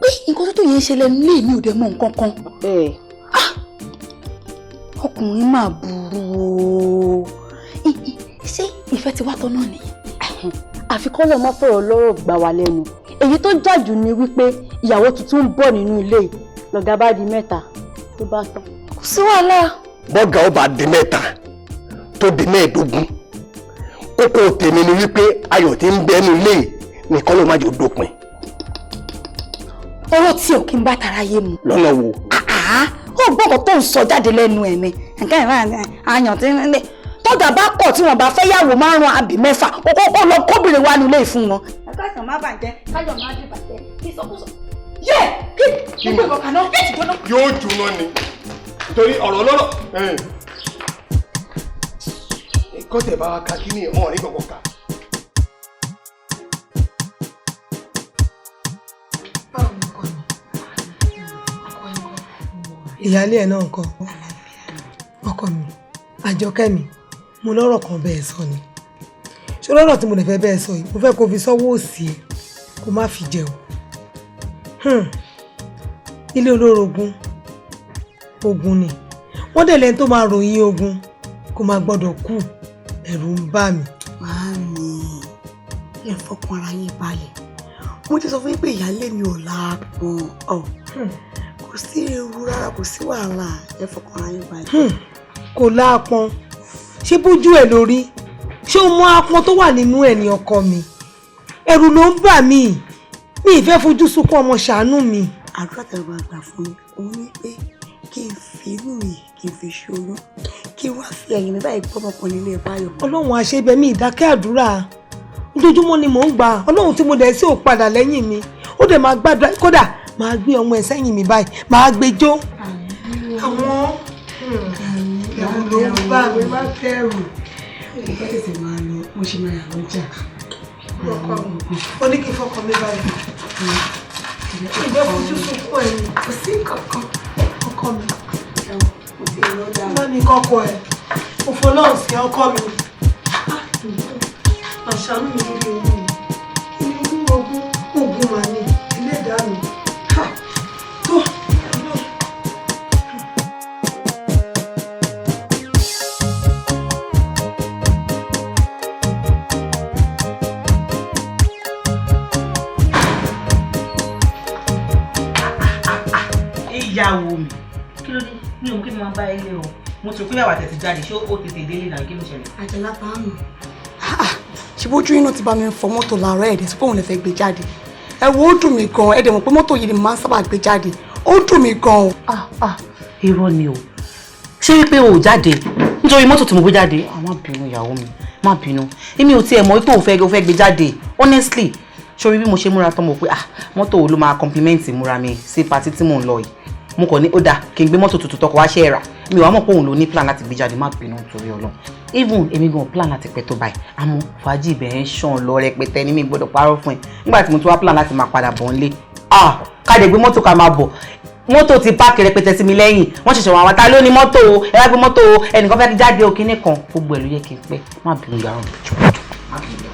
Speaker 17: Pé nǹkan tó tó yẹn ń ṣẹlẹ̀ nílé mi ò dẹ̀ mọ̀ nǹkan kan. Ọkùnrin máa burú o. Ṣé ìfẹ́ ti wá tán náà nìyẹn?
Speaker 10: Àfi kọ́lọ̀ má fọ̀rọ̀ lọ́rọ̀ gbà wá lẹ́nu. Èyí tó jàjù ni wípé ìyàwó tuntun ń bọ̀ nínú ilé yìí lọ̀gá bá di mẹ́ta tó bá tán.
Speaker 17: Kò sí wàhálà.
Speaker 6: Bọ́gà ó bá di mẹ́ta tó di mẹ́ẹ̀ẹ́dógún kókó tèmi ni wípé ayọ̀ tí ń bẹ nínú ilé yìí nìkan ló má jò dópin.
Speaker 17: Ọ̀rọ̀ tí ò kí n bá tara yé mu.
Speaker 6: Lọ́nà wo?
Speaker 17: Ó gbọ́ nǹkan tó ń sọ jáde lẹ́nu ẹ̀ ni nǹkan ìran àyàn tí ń lé tọ́jà bá kọ̀ tí wọ́n bá fẹ́ yàwó márùn-ún àbí mẹ́fà kókó lọ kóbìnrin wà nílé fún wọn. Káyọ̀ má bàjẹ́, káyọ̀ má dìbàjẹ́, kí sọkúsọ. Yé! Kí ẹgbẹ́ ìwọ̀n kaná, kí ti jóná.
Speaker 7: Yóò jóná ni torí ọ̀rọ̀ lọ́rọ̀ kọ́tẹ̀ bá wa ka kí ni ọ̀rẹ́ kọ̀ọ̀kan kà.
Speaker 8: Ìyáálé ẹ̀ náà ńkọ́? Ọkọ mi, Àjọkẹ́ mi, mo lọ́rọ̀ kan bẹ́ẹ̀ sọ ni. Ṣé lọ́rọ̀ tí mo lè fẹ́ bẹ́ẹ̀ sọ yìí, mo fẹ́ kó fi sọ́wọ́ òsì ẹ̀ kó má fi jẹun. Ilé olórogún ogun ni wọ́n dẹ̀ lẹ́ni tó máa ròyìn ogun kó má gbọ́dọ̀ kú, ẹ̀rù ń bà mí.
Speaker 22: Màámi, ẹ fọkàn ara yín balẹ̀. Mo ti sọ fún yín pé ìyáálé mi ò láàpọn ọ, kò sí ewu rárá, kò sí wàhálà, ẹ fọkàn ara yín balẹ̀.
Speaker 8: Kò láàpọn, ṣé bójú ẹ lórí? Ṣé o mọ apọn tó wà nínú ẹ ní ọkọ mi? Ẹ̀rù ló ń bà mí, mi ì fẹ́ fojú sunkún ọmọ, ṣàánú mi.
Speaker 22: Àdúrà tẹ̀lé máa gbà fún mi òun ni pé kí n fi inú mi kí n fi ṣoyún, kí n wá fi ẹ̀yìn mi báyìí gbọ́mọkùnrin ilé Báyọ̀.
Speaker 8: Ọlọ́run àṣebẹ̀ mi ìdákẹ́ àdúrà ojoojúmọ́ ni mò ń gbà. Ọlọ́run tí mo dẹ̀ sí ò padà lẹ́yìn mi, ó dẹ̀ máa gbàdúrà, kódà máa gbé ọmọ ẹ̀ sẹ́yìn mi báyìí, máa gbé jó. Àwọn ẹ̀rù ló ń bà mí.
Speaker 22: Má bẹ̀rù, mo fẹ́ tètè máa lọ, mo ṣe máa yà lọ́jà.
Speaker 8: Ó ní kí n fọkàn mi balẹ̀, ìgbẹ́ fojú sunkún ẹ̀ ni.
Speaker 22: Kò sí kankan.
Speaker 8: Ọkọ mi, bá mi kọ́kọ́ ẹ̀, òfò náà sí ọkọ mi. Àṣàánú mi lórí owó mi, ilé olúwogún ogun mà ní ẹlẹ́dàá mi. Tó.
Speaker 2: Ìyàwó mi, kí ló dé? Mi ò kí n máa bá ilé o, mo ti rò pé bàbá tẹ̀sí jáde, ṣé ó tètè délé náà? Kí ló ṣẹlẹ̀?
Speaker 22: Àjàlá bá mi, ṣe bójú iná ti bá mi fọ mọ́tò làárọ̀, ẹ̀dẹ̀ sọ pé òun lè fẹ́ gbé jáde. Ẹ wo, ó dùn mí gan, ẹ dẹ̀ mọ̀ pé mọ́tò yìí ni mo máa ń sábà gbé jáde, ó dùn mí gan o.
Speaker 2: Irọ́ ni o, ṣé wípé o ò jáde nítorí mọ́tò tí mo gbé jáde? Má bínú ìyàwó mi, má bínú, èmi ò tiẹ̀ mọ̀ wípé o fẹ́ gbé jáde, honestly. Sórí bí mo ṣe múra tán, mo pé ah, mọ́tò wo ló máa compliment múra mi sí patí tí mò ń lọ yìí? Mo kàn ní ó dáa kí n gbé mọ́tò tuntun tọkọ wá ṣe é rà. Mi ò wá mọ̀ pé òun ló ní plan láti gbé jáde. Má bínú nítorí Ọlọ́run. Even èmi gan plan láti pẹ́ tó báyìí, àmọ́ fàájì ibẹ̀ ń ṣàn lọ rẹpẹtẹ ní, mi gbọ́dọ̀ parọ́ fún ẹ. Nígbà tí mo tún wá plan láti máa padà bọ̀ nílé, ah, ká dẹ̀ gbé mọ́tò ká máa bọ̀, mọ́tò ti páàkì rẹpẹtẹ sí mi lẹ́yìn. Wọ́n ṣẹ̀ṣẹ̀ wọ́n àwọn ta ló ní mọ́tò o, ẹ wá gbé mọ́tò o, ẹnìkan fẹ́ jáde o, kinní kan, gbogbo ẹ̀ ló yẹ kí n pẹ́. Má bínú yàrá mi, jọ̀ọ́ má bínú.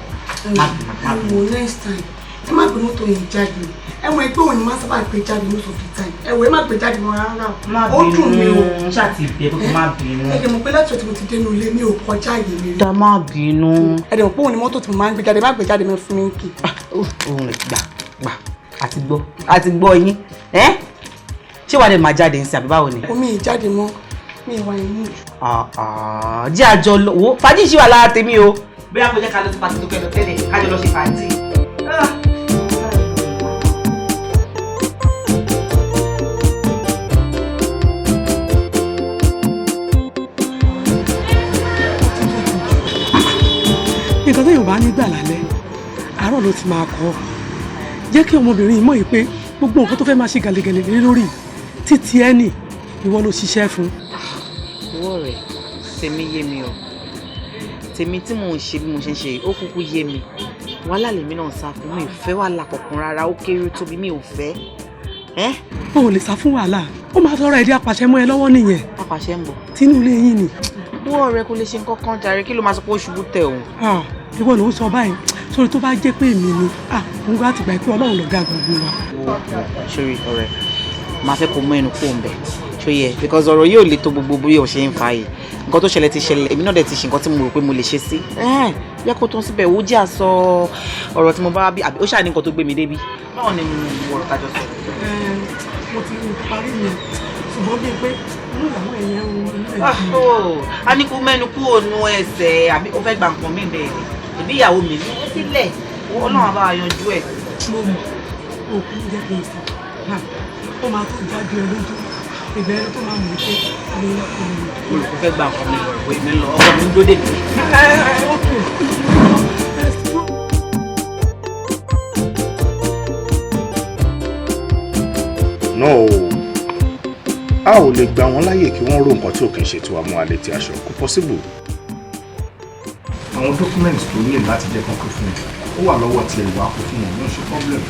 Speaker 22: Ẹ wo, next time ẹ má gbé mọ́tò yẹn jáde. Ẹ mọ̀ pé òun ni máa sábà gbé jáde most of the time. Ẹ wò, ẹ má gbé jáde mọ́ rárá o, ó dùn mí o.
Speaker 2: Má bínú, ṣáà ti bẹ̀ pé kó má bínú.
Speaker 22: Ẹ dẹ̀ mọ̀ pé láti ọ̀tí mo ti dénú ilé mi ò kọjá àyè mi rí.
Speaker 2: Dá má bínú.
Speaker 22: Ẹ dẹ̀ mọ̀ pé òun ni mọ́tò tí mo máa ń gbé jáde, má gbé jáde mọ́ fún mi kì.
Speaker 2: Òun rẹ̀ gbà gbà, àti gbọ́ àti gbọ́ yín. Ẹ́ ṣé wàá lè máa jáde ń sin àbí báwo ni?
Speaker 22: Omi ìjáde mọ́, mi ìwà ìmú.
Speaker 2: Jẹ́ àjọ lọ wo fàájì ṣì wà lára tèmi o. Bóyá kò jẹ́ ká lọ sí pàtó tó kẹ́ lọ tẹ́lẹ̀, ká jọ lọ ṣe fàájì.
Speaker 8: Nǹkan tó Yorùbá nígbà lálẹ́ àárọ̀ ló ti máa kọ́. Jẹ́ kí ọmọbìnrin yìí mọ̀ yìí pé gbogbo nǹkan tó fẹ́ máa ṣe gàlẹ́gàlẹ́ lé lórí títí ẹ nì, ìwọ ló ṣiṣẹ́ fún.
Speaker 2: Owó rẹ̀ tèmi yé mi o, tèmi tí mò ń ṣe bí mo ṣe ń ṣe ó kúkú yé mi. Wàhálà lèmi náà ń sá fún, mi ò fẹ́ wàhálà kankan rárá, ó kéré tóbi mi ò fẹ́.
Speaker 8: O ò lè sá fún wàhálà, ó máa sọ̀rọ̀ ẹ̀dí apàṣẹ mọ́ ẹ lọ́wọ́ nìyẹn.
Speaker 2: Apàṣẹ ń bọ̀.
Speaker 8: Tinú ilé yín ni.
Speaker 2: Owó ọ̀rẹ́ kò lè ṣe nǹkan kan jàre, kí ló máa sọ pé ó ṣubú tẹ̀ òun.
Speaker 8: Ìwọ ló ń sọ báyìí, sórí tó bá jẹ́ pé èmi ni òun gbà ti gbà pé Ọlọ́run lọ̀gá gbogbo wa.
Speaker 2: Sórí ọ̀rẹ́, máa fẹ́ kó mú ẹnu kó ń bẹ̀ ṣó yẹ, because ọ̀rọ̀ yóò le tó gbogbo bí o ṣe ń fa yìí. Nǹkan tó ṣẹlẹ̀ ti ṣẹlẹ̀, èmi náà dẹ̀ ti ṣe nǹkan tí mo rò pé mo lè ṣe sí. Yẹ kó tó ń síbẹ̀, ó jẹ́ àsọ ọ̀rọ̀ tí mo bá bí, àbí ó ṣáà ní nǹkan tó gbé mi débi. Báwo ni mo rọ̀ tájọ sọ?
Speaker 8: Mo ti parí mi, ṣùgbọ́n bíi pé inú ìyàwó ẹ̀yẹ ń
Speaker 2: wo. A ní kó mẹ́nu kúrò nu ẹsẹ̀, àbí ó fẹ́ gba nǹkan mi bẹ́ẹ̀ ni? Ìbí ìyàwó mi ní sílẹ̀, Ọlọ́run á bá wa yanjú ẹ̀.
Speaker 8: Mo mọ̀ òkú jẹ́ kí n sọ, ó máa tó jáde ẹ lójú ìgbà ẹni tó máa mọ̀ pé mi ò ní.
Speaker 2: Olùkọ́ fẹ́ gba nǹkan mi lọ, ìwé mi lọ, ọkọ mi ń dóde mi.
Speaker 8: Ẹ ẹ ok.
Speaker 9: No, a ò lè gbà wọ́n láyè kí wọ́n rò nǹkan tí ò kì í ṣe tiwa mú alẹ́ tí aṣọ kò possible. Àwọn documents tó ní láti jẹ́ kán kó fún ẹ, ó wà lọ́wọ́ tiẹ̀, ìwà kó fún wọn, ló ń ṣe problem.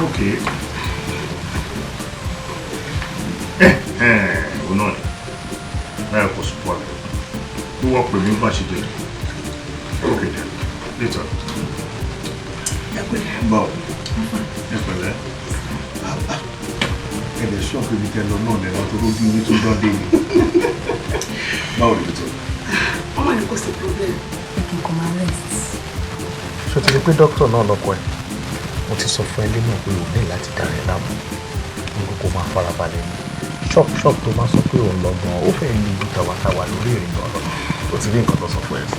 Speaker 9: Ok, ẹ ẹ òun náà ni ẹ kò sí problem, bí wọ́n pè mí bá ṣe jẹ́. Ok then, later. Báwo, ẹ pẹ̀lẹ́, ẹ lè ṣọ́ọ̀kì ibi tẹ lọ náà lẹ́nu tó lójú yín tó dán dé ni. Báwo lè tó?
Speaker 8: Ọmọ ní kò sí problem.
Speaker 22: Pé kí n kàn máa rest.
Speaker 1: Ṣé o ti rí pé dókítà náà lọ́kọ ẹ̀? Mo ti sọ fún ẹ lé náà pé o ní láti dára ẹ láàmú, nígbà kó máa farabalẹ̀ ní ṣọ́ọ̀bù ṣọ́ọ̀bù tó máa sọ pé òun lọ gan, ó fẹ́ẹ́ lè ju tàwátàwà lórí ìrìn gan lọ.
Speaker 9: O ti rí nǹkan tó sọ fún ẹ sí,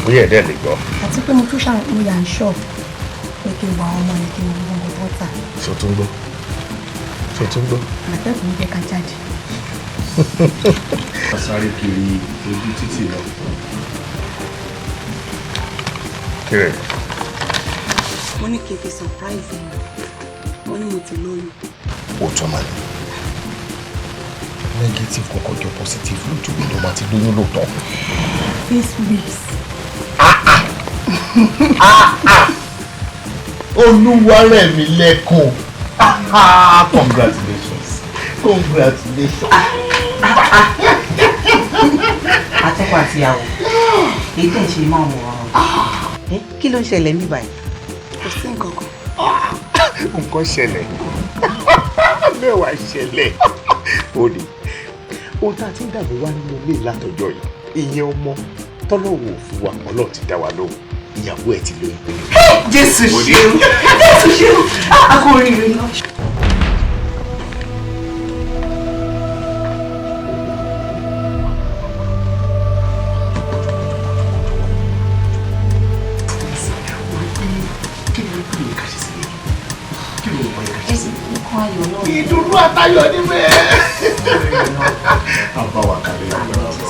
Speaker 9: bóyá ẹ̀dẹ́ lè gbọ́.
Speaker 22: Àti pé mo tún ṣàwọn mo yà ń ṣọ́ọ̀bù pé kí n wà ọmọ yẹn, kí n wo gbogbo tó tà.
Speaker 1: Ṣé o tún gbọ́? Ṣé o tún gbọ́?
Speaker 22: Àlàfẹ́ kò ní jẹ́ ká jáde.
Speaker 9: A sáré kiri ojú títì lọ. Kírẹ̀.
Speaker 8: Mo ní kí n fi surprise ẹ̀, wọ́n ní mo ti lóyún.
Speaker 1: Òótọ́ máa ní negative kọ́kọ́ jọ positive lójú mi ló máa ti lóyún lóòótọ́.
Speaker 22: 6 weeks.
Speaker 4: Olúwarẹ̀mí lẹ́kùn, congratulations, congratulations.
Speaker 2: Atọ́kọ àti ìyàwó, èyí tẹ̀ ń ṣe máa wọ̀ ọ́, kí ló ń ṣẹlẹ̀ ní báyìí?
Speaker 8: Kò sí nǹkan kan.
Speaker 9: Nǹkan ṣẹlẹ̀, mẹ́wàá ṣẹlẹ̀. Ó ní ohun tá a ti ń dààmú wá nínú ilé látọjọ́ yìí, ìyẹn ọmọ tọ́lọ́wọ́ fún wa, Ọlọ́run ti dá wa lóhùn, ìyàwó ẹ̀ ti lóyún pé.
Speaker 2: Jésù ṣeun, Jésù ṣeun, a kò rí ire náà.
Speaker 4: Ìdùnnú àtayọ̀ níbẹ̀.
Speaker 9: Àbáwá kalẹ̀ agbára lọ.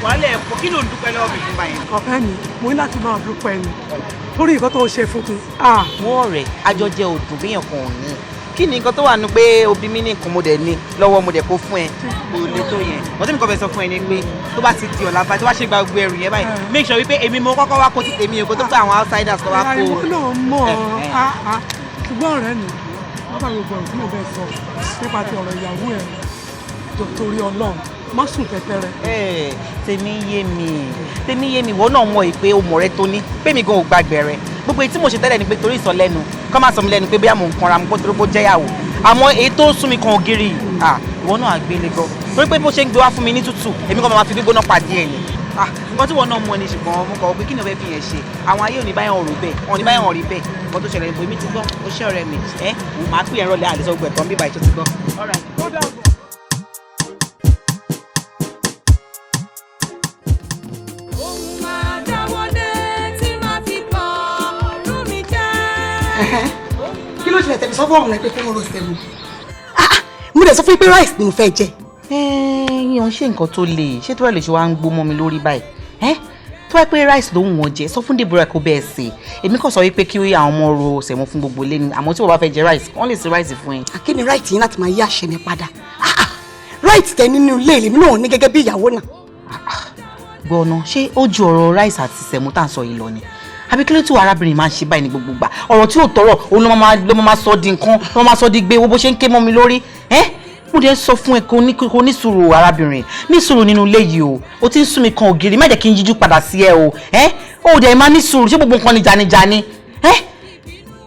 Speaker 2: Wàhálà ẹ̀kọ́, kí ló ń dúpẹ́ lọ́wọ́ mi fún báyìí?
Speaker 8: Ọ̀fẹ́ mi, mo ní láti máa dúpẹ́ ni torí nǹkan tó ṣe fún mi.
Speaker 2: Wọ́n ọ̀rẹ́ àjọjẹ òdùn béèyàn kan ò ní. Kí ni nǹkan tó wà nù pé òbí mi ní nǹkan, mo dẹ̀ ní lọ́wọ́, mo dẹ̀ kó fún ẹ, kò lè tó yẹn. Wọ́n tí mi kàn fẹ́ sọ fún ẹ ni pé tó bá ti di ọ̀la báyìí, tó bá ṣe gba gbogbo ẹrù yẹn báyìí, make sure wípé èmi mo kọ́kọ́ wá kó ti tèmi o, kó tó pé àwọn outsiders kọ́ wá kó.
Speaker 8: Ìwọ náà mọ̀ ọ́, ṣùgbọ́n ọ̀rẹ́ mi, wọ́n bá gbogbo ọ̀rọ̀ tí mo bẹ́ẹ̀ sọ nípa ti ọ̀rọ̀ ìyàwó ẹ̀, jọ torí Ọlọ́run, má sùn tẹ́tẹ́rẹ́.
Speaker 2: Ẹ tèmi yé mi, tèmi yé mi. Ìwọ náà mọ̀ pé o mọ̀ rẹ tó ní pé mi gan ò gbàgbẹ́ rẹ. Gbogbo èyí tí mo ṣe tẹ́lẹ̀ ni pé torí ìsọlẹ́nu kọ́ máa sọ mi lẹ́nu pé bóyá mò ń kanra mo kó torí pé ó jẹ́yàwó, àmọ́ èyí tó ń sún mi kan ògiri, ìwọ náà àgbélé gan, torí pé bó ṣe ń gbé wá fún mi ní tútù, èmi kan máa fi gbígbóná pàdé ẹ̀ ni. Nǹkan tí wọn náà mọ̀ ni, ṣùgbọ́n mo kọ̀ pé kí ni o fẹ́ fi yẹn ṣe? Àwọn ayé ò ní báyọ̀ rò bẹ́ẹ̀, wọn ò ní báyọ̀ rí bẹ́ẹ̀. Nǹkan tó ṣẹlẹ̀ níbo, èmi ti gbọ́, ó ṣe ọ̀rẹ́ mi ẹ́ màá pè é rọlẹ̀, àlè sọ gbẹ̀tàn bíbá ìṣó ti gbọ́. All right.
Speaker 8: Kí ló ṣẹlẹ̀ tẹ̀lé sọ́fọ́ ọ̀hún ẹ pé kó wọ́n ro sẹ́mu? Mo dẹ̀ sọ fún yín pé rice ni mo fẹ́ jẹ.
Speaker 2: Yíyan ṣe nǹkan tó le ṣé tó wà lè ṣe wá ń gbó mọ́ mi lórí báyìí? Tó wáá pé rice ló ń wọ́n jẹ, sọ fún Deborah kó bẹ́ẹ̀ sè. Èmi kàn sọ wípé kí àwọn ọmọ ro sẹ̀mó fún gbogbo ilé ni, àmọ́ tí wọ́n bá fẹ́ jẹ rice, wọ́n lè ṣe rice fún ẹ.
Speaker 8: Kí ni right yín láti máa yí àṣẹ mi padà? Right tẹ nínú ilé èmi náà ní gẹ́gẹ́ bí ìyàwó náà.
Speaker 2: Gbọ́nà, ṣé ó ju ọ̀rọ̀ rice àti sẹ̀mó tá à ń sọ yìí lọ ni? Àbí kí ló tí arábìnrin máa ń ṣe báyìí ní gbogbo gbà? Ọ̀rọ̀ tí ò tọrọ òun ló máa sọ di nǹkan, ló máa sọ di gbé, wo bó ṣe ń ké mọ́ mi lórí. Ẹ́ mo dẹ̀ sọ fún ẹ kó ní sùúrù, arábìnrin, ní sùúrù nínú ilé yìí o. O ti ń sún mi kan ògiri, má jẹ́ kí n yíjú padà sí ẹ o. Ẹ́ o dẹ̀ máa ní sùúrù, ṣé gbogbo nǹkan ni janijani? Ẹ́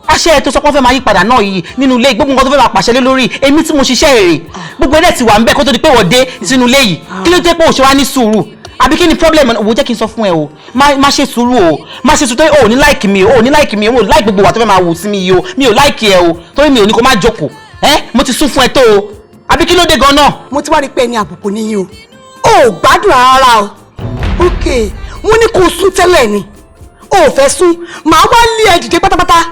Speaker 2: àṣẹ ẹ tó sọ pé wọ́n fẹ́ máa yí padà náà yìí nínú ilé, gbogbo nǹkan tó fẹ́ máa pàṣẹ lé lórí èmi tí mo ṣiṣẹ́ èrè, gbogbo ẹ̀dẹ̀ ti wà ń bẹ̀ kó tó di pé wọ́n dé sínú ilé yìí. Kí ló dé pé òṣèwá ní sùúrù? Àbí kí ni problem? Wo, jẹ́ kí n sọ fún ẹ o, má ṣe sùúrù o, má ṣe sùúrù, torí o ò ní like mi, o ò ní like mi, o ò like gbogbo wa tó fẹ́ máa wù sí mi yìí o. Mi ò like ẹ o, torí mi ò ní kó má jókòó. Ẹ mo ti sún fún ẹ tó o, àbí kí ló dé gan-an?
Speaker 8: Mo ti wá rí pé ẹni àbùkù níyìn o, ò gbádùn rárá o. Ok, mo ní kó o sún tẹ́lẹ̀ ni o ò fẹ́ sún, màá wá lé ẹ dìde pátápátá.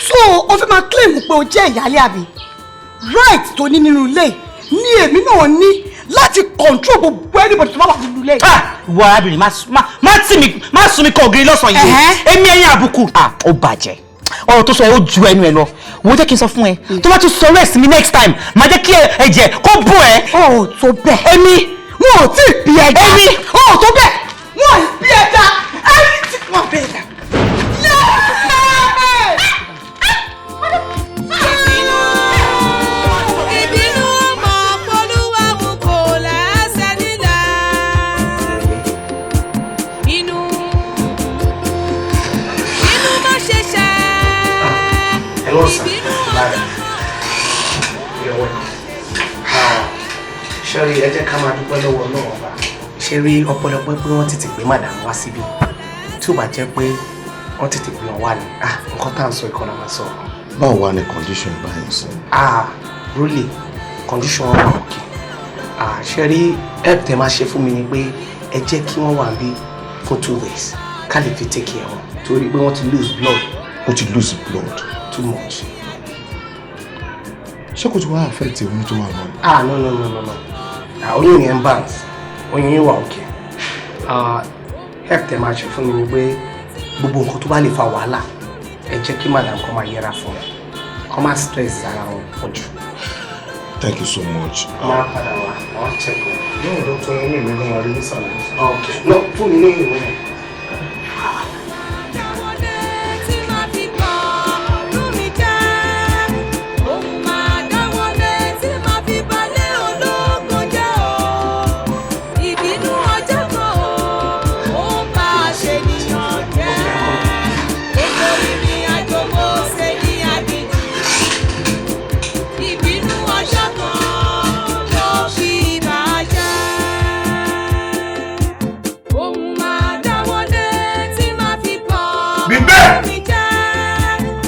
Speaker 8: So o fẹ́ máa claim pé o jẹ́ ìyálé, àbí? Right tó ní nínú ilé ní èmi náà ní láti control gbogbo anybody tó bá wà nínú ilé.
Speaker 2: Ìwọ arábìnrin, má tì mí, má sún mi kọ ògiri lọ́sàn-án yìí o. Èmi ẹ̀yin àbùkù. Ah, ó bàjẹ́. Ọ̀rọ̀ tó sọ ẹ, ó ju ẹnu ẹ lọ. Wo, jẹ́ kí n sọ fún ẹ, tó bá tún sọ rẹ̀ sí mi next time, má jẹ́ kí ẹ̀jẹ̀ kó bù ẹ́.
Speaker 8: Ó tó bẹ́ẹ̀.
Speaker 2: Èmi.
Speaker 8: Wọn ò tí ì bí ẹja.
Speaker 2: Èmi.
Speaker 8: Ó tó bẹ́ẹ̀, wọn ò bí ẹja ẹni tí wọn bẹ́ẹ̀ dà.
Speaker 5: Ìbínú mọ̀ polúwa mú kò lẹ́sẹ̀ nílẹ̀. Inú inú má ṣe ṣẹ́.
Speaker 16: Hello, sir. Bye. You're welcome. Ṣẹ́rí, ẹ jẹ́ ká máa dúpẹ́ lọ́wọ́ Ọlọ́run Ọba. Ṣé rí ọ̀pọ̀lọpọ̀ pé wọ́n tètè gbé madam wá síbí. Tí ò bá jẹ́ pé wọ́n tètè gbé wọn wá ní, ah, nǹkan tá à ń sọ ìkọlà máa sọ.
Speaker 1: Báwo wá ní condition báyìí sí?
Speaker 16: Ah, really, condition wọn wà okay. Ah, ṣé rí, help tẹ máa ṣe fún mi ni pé ẹ jẹ́ kí wọ́n wà níbí fún 2 days ká lè fi take care wọn, torí pé wọ́n ti lose blood.
Speaker 1: Ó ti lose blood.
Speaker 16: Too much.
Speaker 1: Ṣé kò tí wàá affect oyún tó wà náà?
Speaker 16: Ah, no, no, no, no, no. Ah, oyún yẹn ń bounce, oyún yẹn wà okay. Ah, help tẹ máa ṣe fún mi ni pé gbogbo nǹkan tó bá lè fa wàhálà, ẹ jẹ́ kí madam kó máa yẹra fún un, kó má stress ara wọn pọ̀ jù.
Speaker 1: Thank you so much.
Speaker 16: Máa padà wá, àwọn check wọn.
Speaker 1: No, doctor, ẹni mi ló máa rí nísàlẹ̀.
Speaker 16: Ok, no, fún mi ní ìwé yẹn.
Speaker 5: Tí máa fi kàn ọdún mi jẹ́. Òun máa dáwọ́lé tí máa fi balẹ̀ ológun jẹ́ o. Ìbínú ọjọ́ kan o, ó ń bá a ṣe nìyàn jẹ́. Gbogbo ìrìn àjò mo ṣe ní aginjù. Ìbínú ọjọ́ kan ló fi máa jẹ́. Òun máa dáwọ́lé tí máa fi kàn
Speaker 9: Bíbẹ́!
Speaker 5: ọdún mi jẹ́.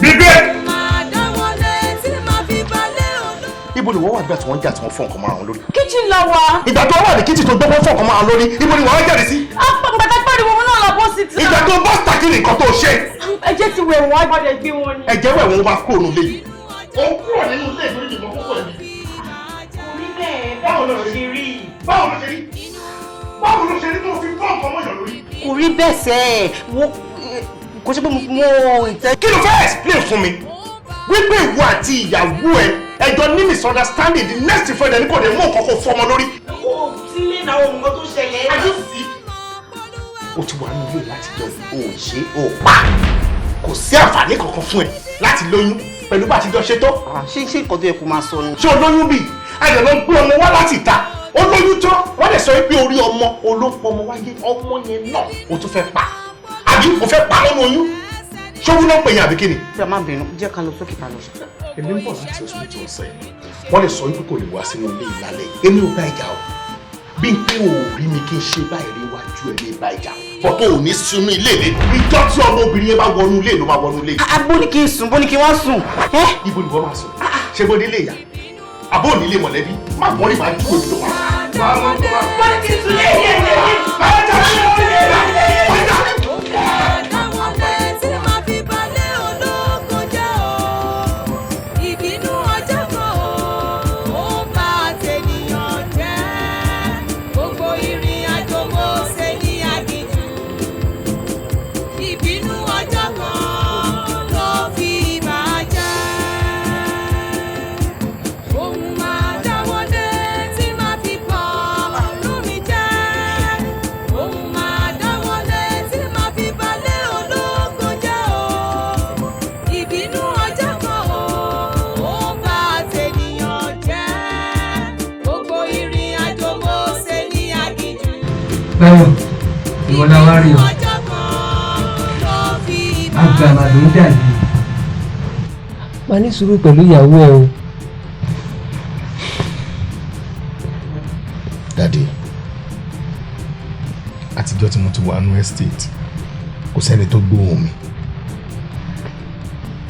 Speaker 9: Bíbẹ́!
Speaker 5: Máa dáwọ́lé tí máa fi balẹ̀ ológun.
Speaker 9: Ibo ni wọ́n wà nígbà tí wọ́n ń jà, tí wọ́n fọ́ nǹkan mọ́ra wọn lórí?
Speaker 10: Kitchen la wà.
Speaker 9: Ìgbà tó wà ní kitchen tó gbọ́ fọ́ nǹkan mọ́ra wọn lórí, ibo ni wọ́n á jáde sí?
Speaker 10: Gbàtà pariwo wọn náà la bọ́ sí ti.
Speaker 9: Ìgbà tó bọ́ síta, kí ni nǹkan tó ṣe?
Speaker 10: Ẹ̀jẹ̀ ti wẹ̀ wọ́n, àgbàdo gbé wọn ni.
Speaker 9: Ẹ̀jẹ̀ wẹ̀ wọ́n, wá kúrò nílé yìí. Ó ń kúrò nínú ilé ìtorí ìmọ̀ kókó ẹ̀mí.
Speaker 2: Kò rí bẹ́ẹ̀.
Speaker 9: Báwo ló ṣe rí? Báwo ló ṣe rí? Báwo ló ṣe rí tó fi fọ́ nǹkan mọ́yàn lórí?
Speaker 2: Kò rí bẹ́ẹ̀ sẹ́ ẹ̀, wo, kò ṣe pé mo ìtẹ́.
Speaker 9: Kí ló fẹ́ explain fún mi? Wípé ìwọ àti ìyàwó ẹ ẹjọ́ ní misunderstanding, the next friend ẹni kò dé mú nǹkan kó fọmọ lórí.
Speaker 2: Kò sílé náà, ohun kan tó ṣẹlẹ̀.
Speaker 9: Are you sick? O ti wà nílé láti jọ o ò ṣe o pa. Kò sí àǹfààní kankan fún ẹ láti lóyún pẹ̀lú bá a ti jọ ṣe tó.
Speaker 2: Ṣé nǹkan tó yẹ kó máa sọ ni?
Speaker 9: Ṣé o lóyún bí? Àjọ ló ń gbé ọmọ wá láti ìta. Ó lóyún tán, wọ́n lè sọ pé orí ọmọ olóńpọ̀ ọmọ wáyé, ọmọ yẹn náà o tún fẹ́ pa. Àbí o fẹ́ pa lọ́nà oyún? Ṣé owó náà pè yín àbí kí ni?
Speaker 2: Bí a máa bínú, jẹ́ ká lọ sókè, ká lọ.
Speaker 9: Èmi ń bọ̀ láti hospital ọ̀sẹ̀ yìí. Wọ́n lè sọ wípé kò lè wá sínú ilé ìlàlẹ̀. Èmi ò bá ìjà o. Bí n pé ò rí mi kí n ṣe báyìí rí iwájú ẹ̀ ní bá ìjà. Bọ̀tọ̀ ò ní sínú ilé mi. Ìjọ́ tí ọmọbìnrin yẹn bá wọnú ilé ló máa wọnú ilé.
Speaker 2: Bó ní kí n sùn, bó ní kí n wá sùn.
Speaker 9: Ibo ni wọ́n máa sùn? Ṣé bó nílé ìyá? Àbó nílé mọ̀lẹ́bí? Má bọ́ ní màá dúró ní wá.
Speaker 2: Bó ní kí n sùn lé ìyẹn lé.
Speaker 5: Dáwọ́lé tí máa fi balẹ̀ ológun jẹ́ o. Ìbínú ọjọ́ kan o, ó ń bá tènìyàn jẹ́. Gbogbo ìrìn àjò mo ṣe ní aginjù. Ìbínú ọjọ́ kan ló fi máa jẹ́. Òun máa dáwọ́lé tí máa fi bọ̀ ọ̀run mi jẹ́. Òun máa dáwọ́lé tí máa fi balẹ̀ ológun jẹ́ o. Ìbínú ọjọ́ kan o, ó ń bá tènìyàn jẹ́. Gbogbo ìrìn àjò mo ṣe ní aginjù.
Speaker 14: Báyọ̀, ìwọ la wá rí o.
Speaker 5: Ọjọ́ kan ló fi máa
Speaker 14: Àgbàmà ló ń dàbí. Máa ní sùúrù pẹ̀lú ìyàwó ẹ o.
Speaker 1: Daddy, ti wà nú estate kò sẹ́ni tó gbóhùn mi.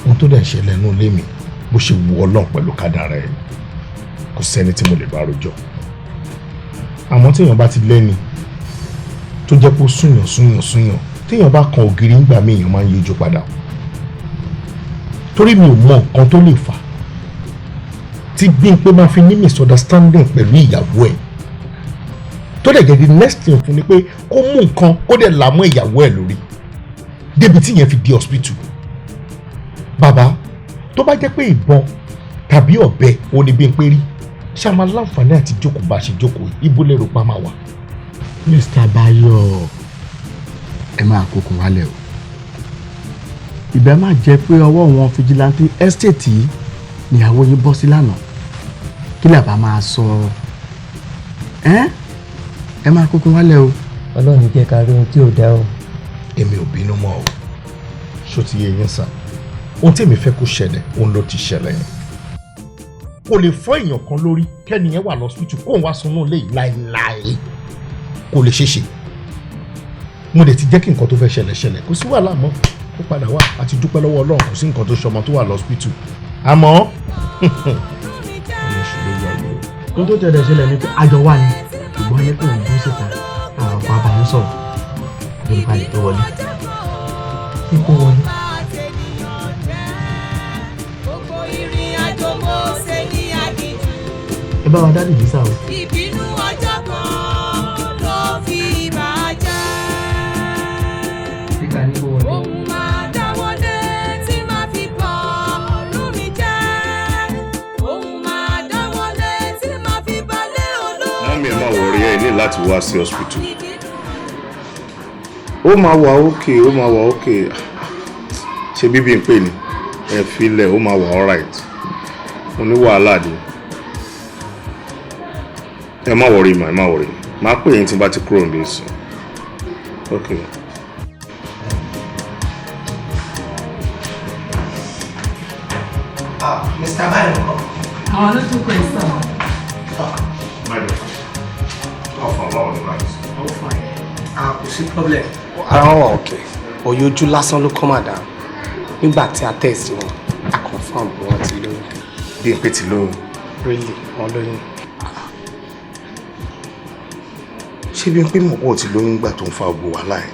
Speaker 1: Ohun tó dẹ̀ ṣẹlẹ̀ nú ilé mi bó ṣe wù Ọlọ́run pẹ̀lú kádàrá ẹ̀ kò sẹ́ni tí mo lè bá rojọ́. Àmọ́ téèyàn bá ti lẹ́ni tó jẹ́ pé ó súnyàn súnyàn súnyàn, téèyàn bá kan ògiri ńgbà míì èèyàn máa ń yíjú padà. Torí mi ò mọ nǹkan tó lè fà tí Bímpé máa fi ní misunderstanding pẹ̀lú ìyàwó ẹ̀, tó dẹ̀ jẹ́ the next thing fún ni pé kó mú nǹkan kó dẹ̀ là mọ́ ìyàwó ẹ̀ lórí débi tí yẹn fi di hospital. Bàbá, tó bá jẹ́ pé ìbọn tàbí ọ̀bẹ ò ní Bímpé rí, ṣá máa láǹfààní àti jókòó bá a ṣe jókòó, ibo lérò pa máa wà.
Speaker 12: Mr. Bayo, ẹ máa kókun wálẹ̀ o. Ìbẹ́ má jẹ́ pé ọwọ́ wọn fìjìláńtì ẹ́stéètì yìí níyàwó yín bọ́ sí lánàá, kí làbá máa sọ? Ẹ máa kókun wálẹ̀ o.
Speaker 14: Ọlọ́run jẹ́ ká rí ohun tí ò dá o.
Speaker 1: Èmi ò bínú mọ́ o, ṣó ti yé yín sá? Ohun tí èmi fẹ́ kó ṣẹlẹ̀ òun ló ti ṣẹlẹ̀ yẹn. Kò lè fọ́ èèyàn kan lórí kẹ́ni yẹn wà lọ́sítù kóun wá sunú lé yìí láéláé, kò lè ṣeéṣe. Mo dẹ̀ ti jẹ́ kí nǹkan tó fẹ́ ṣẹlẹ̀ ṣẹlẹ̀, kò sí wàhálà mọ́, ó padà wá àti dúpẹ́ lọ́wọ́ Ọlọ́run, kò sí nǹkan tó ṣọmọ tó wà lọ́sítù. Àmọ́
Speaker 12: ohun tó tẹ̀lé ṣẹlẹ̀ ni pé àjọ wà ní ṣùgbọ́n ẹni kò ń bú síta, àwọn kan abàyàn sọ̀rọ̀ Yorùbá lè tó wọlé.
Speaker 14: Kí kó wọlé.
Speaker 12: Ẹ bá wa dá nìyí sá o.
Speaker 5: Ìbínú ọjọ́ kan ló fi bàjẹ́. Òun máa dáwọ́lé tí máa fi bọ̀ ọ̀run mi jẹ́. Òun máa dáwọ́lé tí máa fi balẹ̀ olóògùn.
Speaker 9: Mọ́mí, ẹ má wọrí, ẹ ní láti wá sí hospital. Ó máa wà ókè, ó máa wà ókè. Ṣé bíbí ń pè ní? Ẹ filẹ̀, ó máa wà alright. Mo ní wàhálà ni. Ẹ má wọrí mà, ẹ má wọrí. Màá pè yín tí n bá ti kúrò níbí sùn. Okay.
Speaker 16: Mr. Bayo ńkọ́?
Speaker 5: Àwọn ló tún kọ ẹ sọ.
Speaker 9: My dear, how far báwo ni báyìí?
Speaker 16: Oh, fine. Ah, kò sí problem. Ara wọn wà okay. Òye ojú lásán ló kọ́ madam. Nígbà tí a test wọn, a confirm pé wọ́n ti lóyún.
Speaker 9: Bímpé ti lóyún.
Speaker 16: Really, wọ́n lóyún.
Speaker 9: Ṣé Bímpé mọ̀ pé ó ti lóyún nígbà tó ń fa gbogbo wàhálà ẹ̀?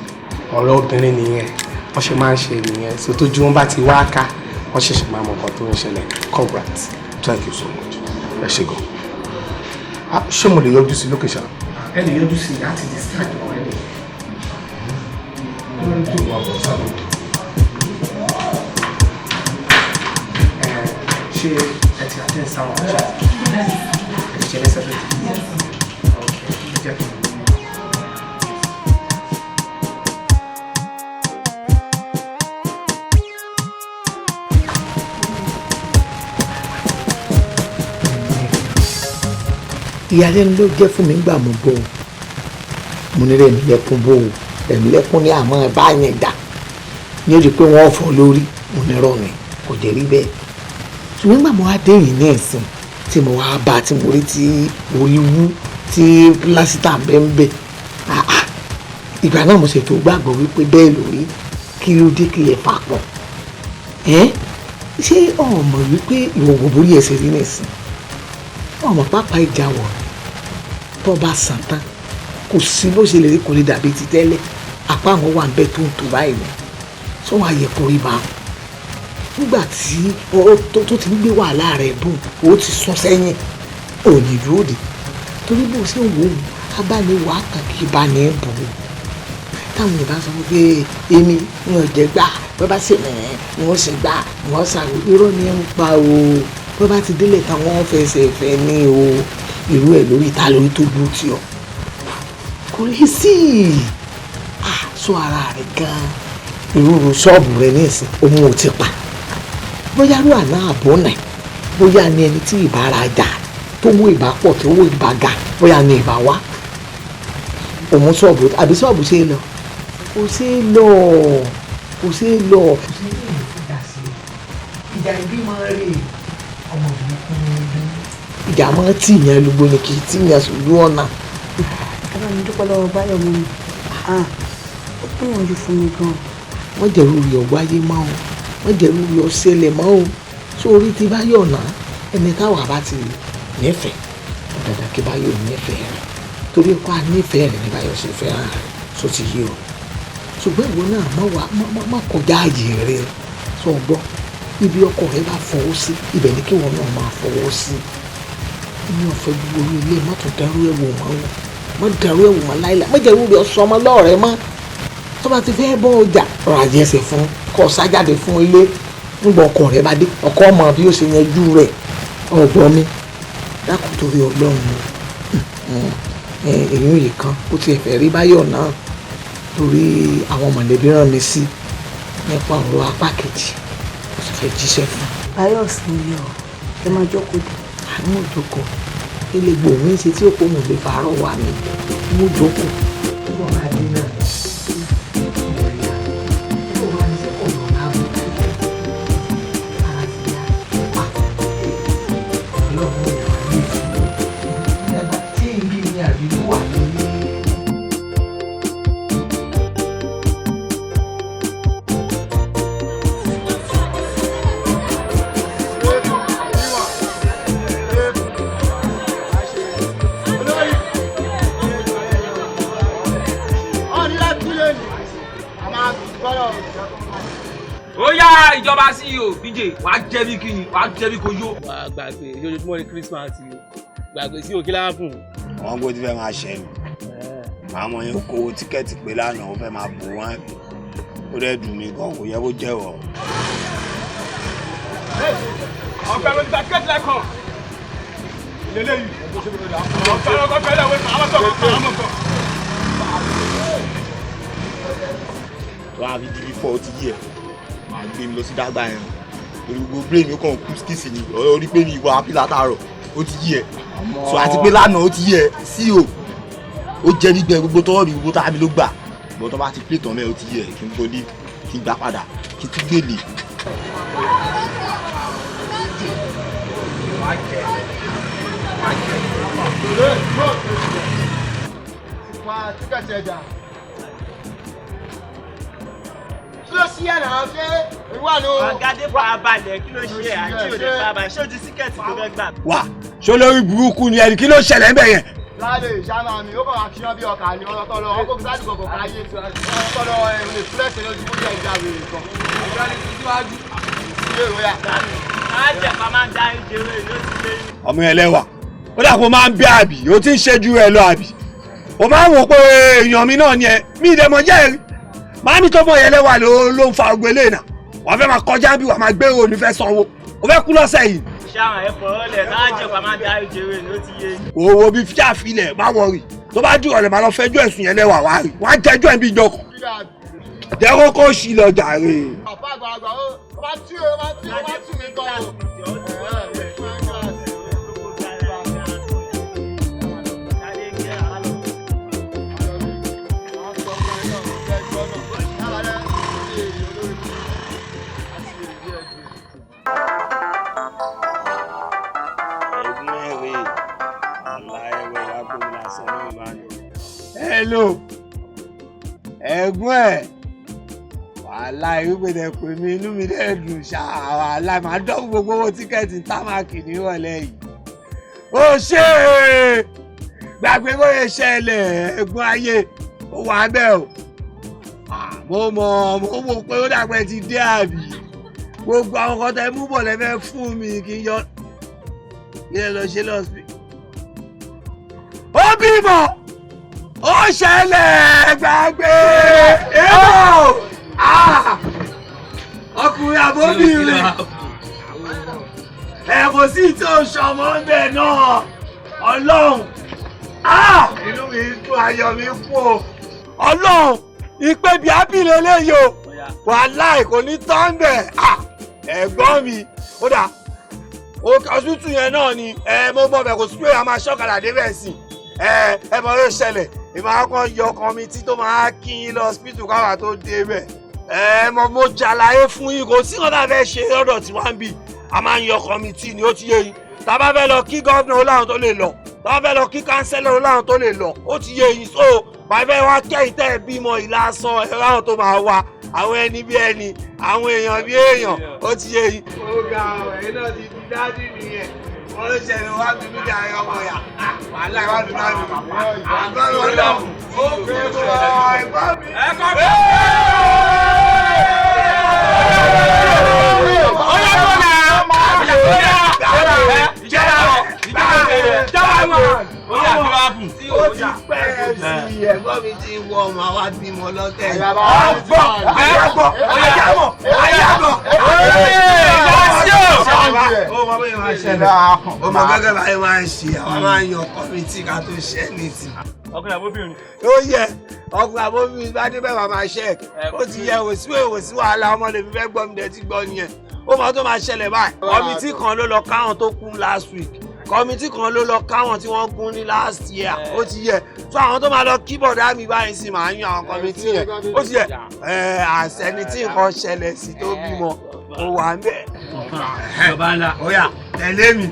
Speaker 16: Ọ̀rọ̀ obìnrin nìyẹn, wọ́n ṣe máa ń ṣe nìyẹn. So tójú wọn bá ti wá ká, wọ́n ṣẹ̀ṣẹ̀ máa mọ̀ nǹkan tó ń ṣẹlẹ̀. Congrats.
Speaker 9: Thank you so much. Ẹ ṣé gan. Ṣé mo lè yọjú sí lókè ṣá?
Speaker 16: Ẹ lè yọjú sí i, àti discharge already. Ṣé ẹ ti attend sáwọn ọ̀ṣà? Ẹ ti ṣe lẹ́sẹ̀ lójú? Ok, ẹ jẹ́ kí n.
Speaker 4: Ìyàlẹ́nu ló jẹ́ fún mi gbà mọ́ bọ́ ọ. Mo ní Rẹ̀mílẹ́kún bò ó, Rẹ̀mílẹ́kún ní àmọ́ bá yẹn dà ní ojú pé wọ́n fọ́ lórí. Mo ní rọ̀ ni kò jẹ́ rí bẹ́ẹ̀. Ṣùgbọ́n nígbà mo wá dé yìí ní ẹ̀sìn tí mo wá bá tí mo rí tí orí wú tí pílásítà ń bẹ́ ń bẹ́, ìgbà náà mo ṣètò gbàgbọ́ wípé bẹ́ẹ̀ lórí. Kí ló dé, kí lè fà pọ̀ ẹ́? Ṣé ọmọ wípé ìwọ̀n borí ẹsẹ̀ rí nìsín? Ọmọ pápá ìjà wọ̀ tó bá sàn tán, kò sí bó ṣe lè rí, kò lè dàbí ti tẹ́lẹ̀. Apá àwọn wà ń bẹ tó ń tò báyìí ni tó wà yẹ kó rí bá nígbà tí tó ti ń gbé wàhálà rẹ̀ bùn, ó ti sún sẹ́yìn, ò ní dúró dé. Torí bó ṣe ń wò ó, abániwà kan kì í bá ní bù ú. Táwọn Yorùbá sọ pé èmi ń ò jẹ́ gbà, bó bá sì mẹ́rin ni wọ́n ṣe gbà, wọ́n ṣàwò. Irọ́ ni ń pa o. Bó bá ti délé táwọn fẹsẹ̀ fẹ́ ní o, irú ẹ̀ lórí ìta lórí tó dúró tì ọ́. Kò lè sí sọ ara rẹ̀ gan-an. Irú ṣọ́ọ̀bù rẹ̀ ní ìsìn òun ò ti pa. Bóyá rú àná àbọ̀ nà, bóyá ni ẹni tí ìbá ra jà tó mú ìbá pọ̀ tó wó ìbá ga, bóyá ni ìbá wá. Òun ṣọ́ọ̀bù àbí ṣọ́ọ̀bù ṣe é lọ. Kò ṣe é lọ, kò ṣe é lọ. Ìjà ìbí máa ń rè ọmọbìnrin fún mi. Ìjà máa ń tì yẹn lugbo ni kì í tì yẹn sójú ọ̀nà.
Speaker 8: Ẹ bá mi dúpẹ́ lọ́wọ́ Báyọ̀ mọ́ mi.
Speaker 22: Ó yànjú fún mi gan.
Speaker 13: Wọ́n jẹ̀rù rẹ̀ ọ̀ wáyé mọ́ o, wọ́n jẹ̀rù rẹ̀ ọ̀ ṣẹlẹ̀ mọ́ o. Sórí ti Báyọ̀ náà, ẹni táwa bá ti nífẹ̀ẹ́, dandan kí Báyọ̀ nífẹ̀ẹ́ rẹ̀, torí pé a nífẹ̀ẹ́ rẹ̀ ní Báyọ̀ ṣe fẹ́ràn rẹ̀, só ti yé o. Ṣùgbọ́n ìwọ náà má wà má kọjá ààyè rẹ̀, sọ gbọ́. Ibi ọkọ rẹ bá fọwọ́ sí, ibẹ̀ ni kí ìwọ náà máa fọwọ́ sí. Mi ò fẹ́ gbogbo orí ilé, má tún dárú ẹ̀wò mọ́ o, má dárú ẹ̀wò mọ́ láìláì, má jẹ́ irú rẹ̀ ọ̀sán ọmọ lọ́ọ̀rẹ́ mọ́. Tó bá ti fẹ́ bọ́ ọjà, rọra jẹsẹ̀ fún, kó sájáde fún ilé. Nígbà ọkọ rẹ bá dé, ọkọ ọmọ bí ó ṣe yanjú rẹ̀. Ọ̀gbọ́n mi, dákun torí Ọlọ́run o. Èyí ò yìí kan ó ti ẹ̀fẹ̀ rí Báyọ̀ náà, torí àwọn mọ̀lẹ́bí rán mi sí nípa ọ̀rọ̀ apá kejì, ó sì fẹ́ jíṣẹ́ fún.
Speaker 22: Báyọ̀ sì ń yọ, ẹ máa jókòó dé.
Speaker 13: Àwọn òjòkó ilé gbòmí ṣe tí òpó mò lè fàárọ̀ wà mí mú jókòó. Ó máa dín náà.
Speaker 3: Ó yá, ìjọba CEO BJ, wàá jẹ́ bí kíni, wàá jẹ́ bí kò yó.
Speaker 15: Wà á gbàgbé ojoojúmọ́ ní Christmas o, gbàgbé sí òkè láàfún.
Speaker 6: Àwọn gbọ́dọ̀ fẹ́ máa ṣẹ́ mi, àwọn ọmọ yẹn kó tíkẹ́ẹ̀tì pé lánàá, ó fẹ́ máa bò wọ́n, ó dẹ̀ dùn mí gan, kò yẹ kó jẹ́wọ́.
Speaker 3: Ọ̀fẹ́ ló ti gba tíkẹ́ẹ̀tì lẹ́kọ̀ọ́ lélẹ́yìí, ọ̀fẹ́ ló kọ́ fẹ́ lẹ́wọ́ àwọn sọ̀rọ̀ àwọn sọ̀rọ̀.
Speaker 23: Tó a fi di bí fọ́, ó ti yí ẹ̀ máa gbé mi lọ sí dàgbà yẹn, torí gbogbo brain mi kàn kú skills ni orí pé mi ìwà happy látàárọ̀, ó ti yí ẹ̀. So àti pé lánàá, ó ti yí ẹ̀ sí o, ó jẹ́ nígbẹ́ gbogbo tọ́wọ́ mi, gbogbo tábí ló gbà bọ́, tó bá ti plé tán mẹ́, ó ti yí ẹ̀, kí n wọlé, kí n gbà padà, kí n tún gbèlè.
Speaker 7: Wá tíkẹ́ẹ̀tì ẹja. Kí ló ṣí ẹ̀ náà ṣé ìwà ló.
Speaker 24: Ọ̀gádé farabalẹ̀, kí ló ṣe ẹ̀ àti òde farabalẹ̀, ṣé o ti tíkẹ́ẹ̀tì tó fẹ́ gbà?
Speaker 6: Wà ṣó lórí burúkú ni ẹni, kí ló ṣẹlẹ̀ ń bẹ̀ yẹn?
Speaker 7: Láàlè ìṣáná mi, ó kàn wá ṣíná bí ọkà ni ọ̀rọ̀ tọ́lọ, ọkọ̀ kí sáàdù kọ̀ọ̀kan káyé ọ̀rọ̀ tọ́lọ ẹ̀ lè fúlẹ̀ṣẹ̀ lójú kó jẹ́ ìjà wèrè kan.
Speaker 3: Ọ̀gá ni síwájú.
Speaker 7: Ṣé ìwé yà?
Speaker 24: Á máa ń dá ìjẹrẹ ló ti lé.
Speaker 6: Ọmọ ẹlẹ́wà, ó dà kó máa ń bí àbí, ó ti ń ṣe ju ẹ lọ àbí? Ó máa ń wò pé èèyàn mi náà ni ẹ, mi ì dẹ̀mọ̀ jẹ́ rí. Màámi tó mọ̀ yẹn lẹ́wà ló ń fa ogun eléyìí náà. Wàá fẹ́ máa kọjá bí wàá máa gbé òní fẹ́ sanwó. O fẹ́ kú lọ́sẹ̀ yìí.
Speaker 24: Ṣáwọn ẹ̀fọ́ ọ̀lẹ̀ náà jẹ́ pa máa dá ìjẹrẹ ló ti yé.
Speaker 6: Owó bí fíàfilẹ̀ má wọrí. Tó bá dùn ọ̀lẹ̀ máa lọ fẹjọ́ ẹ̀sùn yẹn lẹ́wà wá rí. Wàá jẹjọ́ ẹ̀ bí ìjọ kan. Jẹ́wọ́ kó ṣì lọ jàre.
Speaker 7: Bàbá àgbàlagbà ó bá tú ó bá tú ó bá tú mi gan o.
Speaker 6: Hello, ẹ̀gbọ́n ẹ̀, wàhálà irúgbìn ẹ̀ pè mí, inú mi dẹ̀ dùn ṣá, wàhálà màá dọ́kun gbogbo owó tíkẹ́ẹ̀tì támákì nírọ̀lẹ́ yìí. Ó ṣe é gbàgbé bóyá ṣẹlẹ̀, ẹ̀gbọ́n ayé ó wà bẹ́ẹ̀ o. Mo mọ̀, mo wò pé ó dàgbẹ́ ti dé àbí, gbogbo àwọn kan tẹ mú bọ̀ lẹ́fẹ́ fún mi kí n yọ ilé lọ ṣe lọ́sibí. Ó bímọ, ó ṣẹlẹ̀, gbàgbé èrò ọkùnrin àbóbìnrin ẹ kò sí tí ó ṣọmọ ń bẹ̀ náà. Ọlọ́run, inú mi dùn, ayọ̀ mi kú o. Ọlọ́run ìpè bíi ábìlẹ̀ eléyìí o, wàláì kò ní tán bẹ̀. Ẹ̀gbọ́n mi, ó dà ọsùtù yẹn náà ni ẹ mo mọ̀ bẹ̀, kò sí pé a máa ṣọ́kadà débẹ̀ sí ẹ ẹ mọ̀ ló ṣẹlẹ̀, ìmọ̀ akọ́ yọ ọkàn mi tí tó máa kí yín lọ hospital káwa tó débẹ̀. Ẹ mọ̀ mo jàlàyé fún yín, kò sí nǹkan tá a fẹ́ ṣe lọ́dọ̀ tí wọ́n ń bì, a máa ń yọ kọ́mítì ni, ó ti yé yín. Tá a bá fẹ́ lọ kí gọ́vnà, ó láwọn tó lè lọ. Tá a bá fẹ́ lọ kí kánsẹ́lọ̀, ó láwọn tó lè lọ, ó ti yé yín. So Bàbá ẹ wá kẹ́yìn tẹ́ ẹ bímọ ìlàsàn ẹ̀rọ àwọn tó máa wá àwọn ẹni bí ẹni àwọn èèyàn bí èèyàn ó ti yé yín. Ó ga ọ̀ ẹ̀yin náà ti di dádì nìyẹn. Wọ́n ló ṣẹlẹ̀ wá bí mi dà ẹ̀ ọmọ yà. Wàhálà wá bí mi. Àgbọ̀n lọ ó fi mọ ẹ̀gbọ́n mi. Ó ti pẹ́ sí ẹ̀gbọ́n mi ti wọ ọmọ àwa bímọ lọ́tẹ̀. Ọgbọ́n ayábọ̀ ayábọ̀ ayábọ̀. Ó mọ bóyá máa ṣẹlẹ̀. Ó mọ gẹ́gẹ́ báyìí máa ń ṣe àwọn máa ń yan kọ́mítì ká tó ṣẹ́ ní ti.
Speaker 3: Ọkùnrin àbóbìnrin.
Speaker 6: Ó yẹ ọkùnrin àbóbìnrin bá débẹ̀ wà máa ṣe ó ti yẹ òsí òsí wàhálà ọmọ lèmi fẹ́ gbọ́ mi dẹ̀ ti gbọ́ nìyẹn. Ó mọ tó máa ṣẹlẹ̀ báyìí. Kọ́mítì kan ló lọ káwọn tó kú last week. Kọ́mítì kan ló lọ káwọn tí wọ́n gún ní last year. Ó ti yẹ so àwọn tó máa lọ kí bọ̀dá mi báyìí sì máa ń yan àwọn kọ́mítì yẹn. Ó ti yẹ àṣẹni tí nǹkan ṣẹlẹ̀ sí tó bímọ ó wà ń bẹ̀.
Speaker 19: Ìjọba ńlá.
Speaker 6: Ó yá tẹ̀lé mi.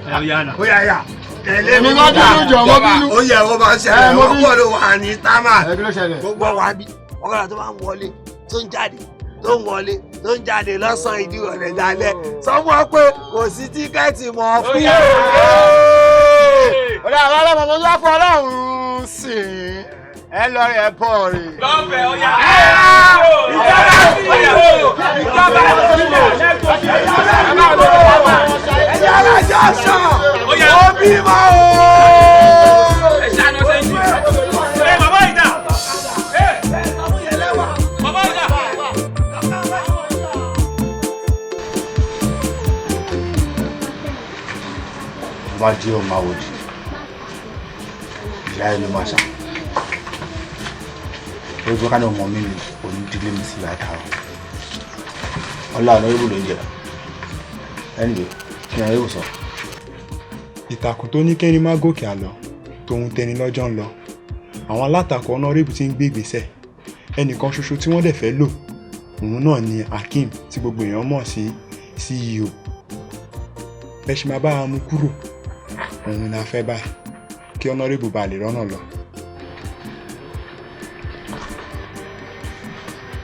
Speaker 6: Ó yá yá tẹ̀lé mi.
Speaker 7: Èmi máa bínú jọ, mo bínú.
Speaker 6: Ó yẹ ó máa ṣẹlẹ̀
Speaker 7: Ẹ, mo
Speaker 6: wọ́n
Speaker 7: bínú.
Speaker 6: pọ̀ ló wà ní támà.
Speaker 7: Ẹ, kí ló ṣẹlẹ̀?
Speaker 6: Gbogbo wa bí ọ̀kadà tó máa ń wọlé tó ń jáde tó ń wọlé tó ń jáde lọ́sàn-án ìdíwọ̀lẹ̀ dalẹ̀ sọ fún ọ pé kò sí tíkẹ́ẹ̀tì mọ́ fún
Speaker 7: Ọ̀rẹ́ àwọn ọlọ́mọ mo yá fún Ọlọ́run sí i. Ẹ lọ rí ẹ bọ̀ rí.
Speaker 3: Lọ́fẹ̀ẹ́ ó yá.
Speaker 6: Ẹ̀yà alájọ sàn ó bímọ o.
Speaker 3: Ẹ ṣáná sẹ́yìn. Ẹ bàbá ìdá. Bàbá ìdá.
Speaker 19: Bá jẹ́ ọmọ àwòdì ìyá ẹ ló máa ṣá ó gbé kánú ọmọ mi ni onídìílé mi sí látàrọ ọlá ọ̀nà ìbò ló ń jẹ anyway kí ni ọ̀nà ìbò sọ.
Speaker 11: Ìtàkùn tó ní kẹ́ni má gòkè àlọ́ tòun tẹni lọ́jọ́ ń lọ. Àwọn alátakò ọ̀nàrẹ́bù ti ń gbé ìgbésẹ̀. Ẹnìkan ṣoṣo tí wọ́n dẹ̀ fẹ́ lò òun náà ni Akeem tí gbogbo èèyàn mọ̀ sí CEO. Bẹ́ẹ̀ ṣe máa bá a mú kúrò òun ni a fẹ́ báyìí kí ọ̀nàrẹ́bù bá lè rọ́nà lọ.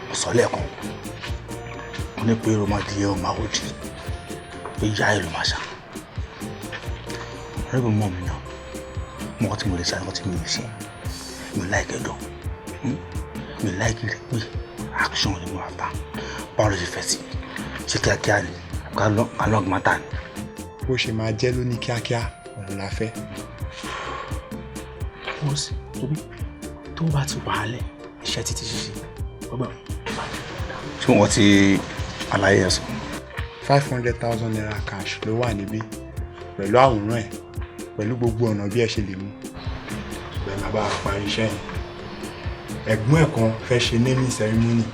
Speaker 19: Mo sọ lẹ́ẹ̀kan mo ní pé rọmọdé ọmọ àwòdì pé ìyá ẹ ló máa ṣá ọ̀nà ìbò mọ̀ mi náà mo kọ́ tí mo lè ṣe àti kọ́ tí mi lè ṣe. Mi ò láìkẹ́ dọ̀, mi ò láìkẹ́ rẹ̀ pé action ni mo máa ta. Báwo ló ṣe fẹ́ sí? Ṣé kíákíá ni ká lọ́ọ̀gì má ta ni?
Speaker 11: Bó ṣe máa jẹ́ ló ní kíákíá òun la fẹ́.
Speaker 1: Ó sì tóbi tó bá ti wà á lẹ̀ iṣẹ́ títí ṣíṣe gbọ́dọ̀.
Speaker 19: Ṣé wọ́n ti àlàyé yẹn sọ?
Speaker 11: 500,000 naira cash ló wà níbí pẹ̀lú àwòrán ẹ̀ pẹ̀lú gbogbo ọ̀nà bí ẹ ṣe lè mú. Bẹ́ẹ̀ máa bá a parí iṣẹ́ yẹn. Ẹ̀gbọ́n ẹ̀ kan fẹ́ ṣe naming ceremony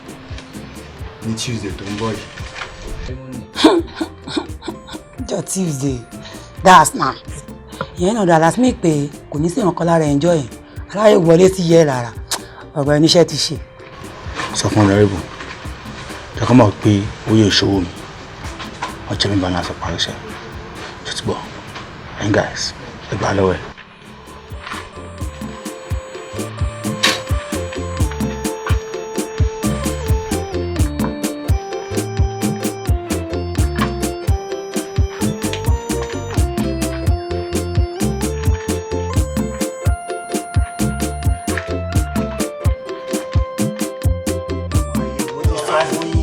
Speaker 11: ní Tuesday tó ń bọ̀ yìí.
Speaker 8: Ọjọ́ Tuesday, that's nice. Ìyẹn náà dára sí mi pé kò ní sí ìrànkan lára ẹ̀ńjọ́ yẹn. Aláyè wọlé sí yẹ lára. Ọ̀rọ̀ ẹniṣẹ́ ti ṣe.
Speaker 19: Sọ fún ọ̀nàrẹ́bù jẹ́ kó mọ̀ pé ó yẹ ìṣòwò mi wọ́n jẹ́ mi bá náà sọ parí iṣẹ́ tó ti gbọ́. And guys, ẹ gbà lọ́wọ́ ẹ̀.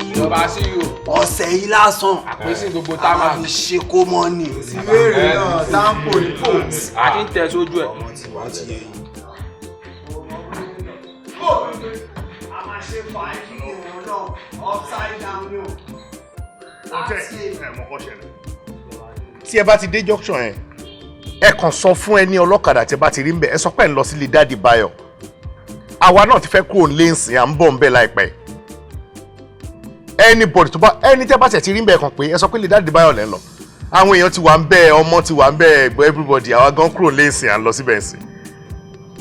Speaker 15: Ìjọba sí yóò.
Speaker 6: Ọ̀sẹ̀ yìí lásán
Speaker 15: Àpèsè gbogbo
Speaker 6: a
Speaker 15: tá
Speaker 6: máa fi ṣe kó mọ́ ni.
Speaker 7: Ìbéèrè náà sáńpò ní pò.
Speaker 15: Àti ń tẹ̀ sójú ẹ̀.
Speaker 6: A máa ṣe fàájì ìwọ̀n náà upside down ni o.
Speaker 9: Tí ẹ bá ti dé junction yẹn, ẹ kàn sọ fún ẹni ọlọ́kadà tí ẹ bá ti rí ń bẹ̀, ẹ sọ pé ẹ ń lọ sílé Daddy Báyọ̀. Àwa náà ti fẹ́ kúrò nílé ńsìn, à ń bọ̀ ń bẹ̀ láìpẹ́. Anybody tó bá ẹni tẹ́ bá tẹ̀ ti rí ń bẹ̀ kàn pé ẹ sọ pé ilé Daddy Báyọ̀ lẹ́ ń lọ. Àwọn èèyàn ti wà ń bẹ̀, ọmọ ti wà ń bẹ̀, everybody àwa gan kúrò nílé ńsìn, à ń lọ síbẹ̀ ńsìn.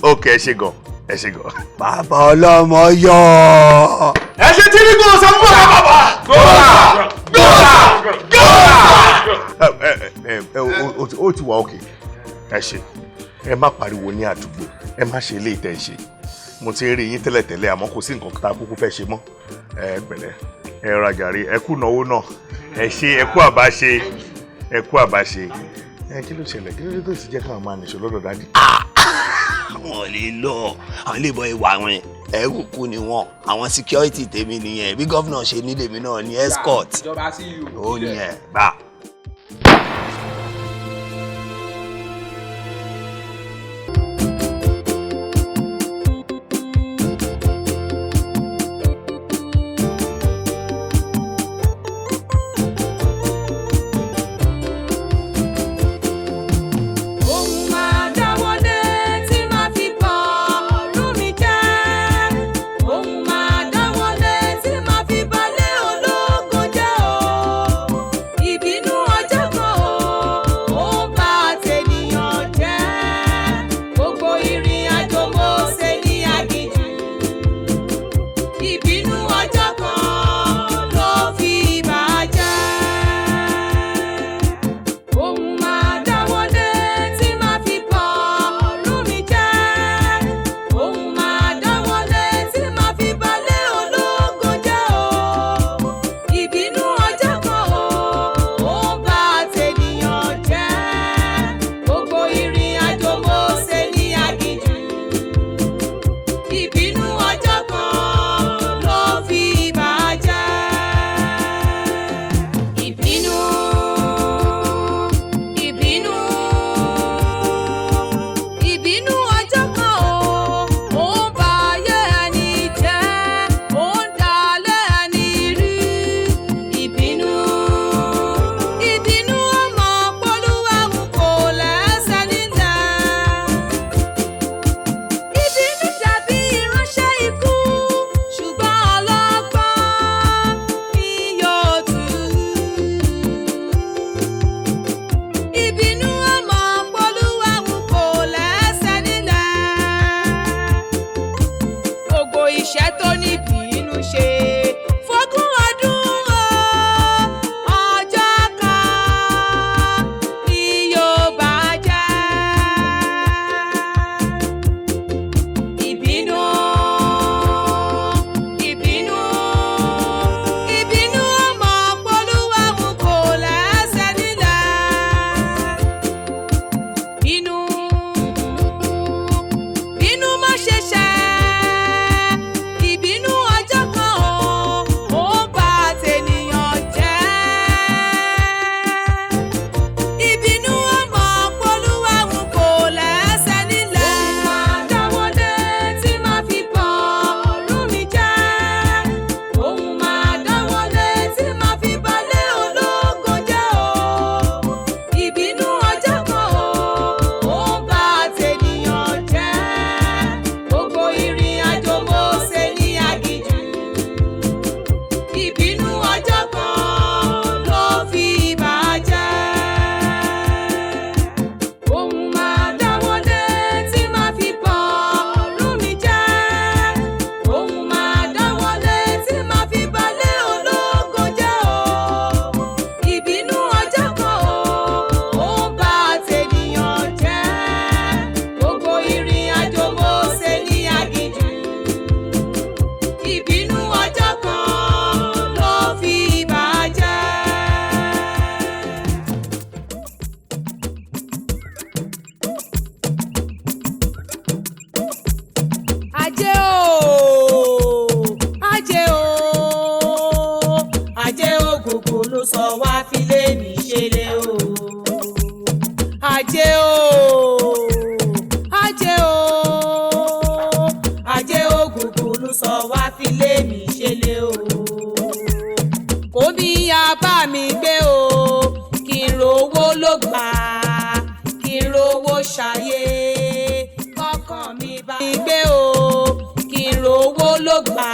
Speaker 9: Ok, ẹ ṣé gan, ẹ ṣé gan.
Speaker 6: Bàbá ọlọ́mọ yọ.
Speaker 9: Ẹ ṣe tí ní kò sọ fún bàbá bàbá. Gbọ́dọ̀ gbọ́dọ̀ gbọ́dọ̀. Ó ti wà òkè. Ẹ ṣe, ẹ má pariwo ní àdúgbò, ẹ má ṣe ilé ìtẹ̀ ṣe. Mo ti rí yín tẹ́lẹ̀tẹ́lẹ̀, àmọ́ kò sí nǹkan tá a kúkú fẹ́ ṣe mọ́. Ẹ pẹ̀lẹ́, ẹ rajàre, ẹ kú náwó náà, ẹ ṣe, ẹ kú àbáṣe, ẹ kú àbáṣe. Ẹ kí ló ṣẹlẹ̀? Kí ló dé tó sì jẹ́ káwọn máa nìṣó lọ́dọ̀ daddy?
Speaker 6: Àwọn ò lè lọ, àwọn ilé ìbọn ìwà wọn ẹrù kú ni wọn. Àwọn security tèmi nìyẹn. Bí gómìnà ṣe nílé mi náà ní escort. Ó ní ẹ gbà.
Speaker 5: Ohun máa dáwọ́lé tí máa fi bọ̀ ọ̀run mi jẹ́. Ohun máa dáwọ́lé tí máa fi balẹ̀ ológo jẹ́ o. Ìbínú ọjọ́ kan o, ó ń ba tènìyàn jẹ́. Gbogbo ìrìn àjò Mósè ní aginjù. Ìbínú ọjọ́ kan ló fi bà á jẹ́. Ohun máa dáwọ́lé tí máa fi bọ̀ ọ̀run mi jẹ́. Ohun máa dáwọ́lé tí máa fi balẹ̀ ológo jẹ́ o. Ìbínú ọjọ́ kan o, ó ń ba tènìyàn jẹ́. Gbogbo ìrìn àjò Mósè ní aginjù. Ìbínú ọjọ́ kan ló fi bà á jẹ́. Ìbínú, ìbínú, ìbínú ọjọ́ kan o, ó ń ba ayé ẹni jẹ́, ó ń dalẹ̀ ẹni rú. Ìbínú, ìbínú ọmọ Polúwàhùn kò lẹ́sẹ̀ nílẹ̀. Ìbínú dàbí ìránṣẹ́ ikú, ṣùgbọ́n ọlọ́gbọ́n ni yóò tù ú. Ìbínú ọmọ Polúwàhùn kò lẹ́sẹ̀ nílẹ̀. Gbogbo iṣẹ́ tó ní ìbínú ṣe fógún ọdún o, ọjọ́ kan ni yóò bá jẹ́. Ìbínú, ìbínú, ìbínú ọmọ Polúwàhùn kò lẹ́sẹ̀ nílẹ̀. Bínú, bínú má ṣe ṣẹ̀. Ìbínú ọjọ́ kan o, ó ń ba tènìyàn jẹ́. Ìbínú ọmọ Polúwàhùn kò lẹ́sẹ̀ nílẹ̀. Ohun máa dáwọ́lé tí máa fi bọ̀ ọ̀run mi jẹ́. Ohun máa dáwọ́lé tí máa fi balẹ̀ ológo jẹ́ o. Ìbínú ọjọ́ kan o, ó ń ba tènìyàn jẹ́. Gbogbo ìrìn àjò Mósè ní aginjù. Ìbínú ọjọ́ kan ló fi bà á jẹ́. Ohun máa dáwọ́lé tí máa fi bọ̀ ọ̀run mi jẹ́. Ohun máa dáwọ́lé tí máa fi balẹ̀ ológo jẹ́ o. Ìbínú ọjọ́ kan o, ó ń ba tènìyàn jẹ́. Gbogbo ìrìn àjò Mósè ní aginjù. Ìbínú ọjọ́ kan ló fi bà á jẹ́. Ajé o, ajé o, ajé ògògò ló sọ wá filé mi ṣẹlẹ̀ o. Ajé o, ajé o, ajé ògògò ló sọ wá filé mi ṣẹlẹ̀ o. Kò bí ya bá mi gbé o, kí n rówó ló gbà, kí n rówó ṣayé, kọ́kàn mi bá mi gbé o, kí n rówó ló gbà.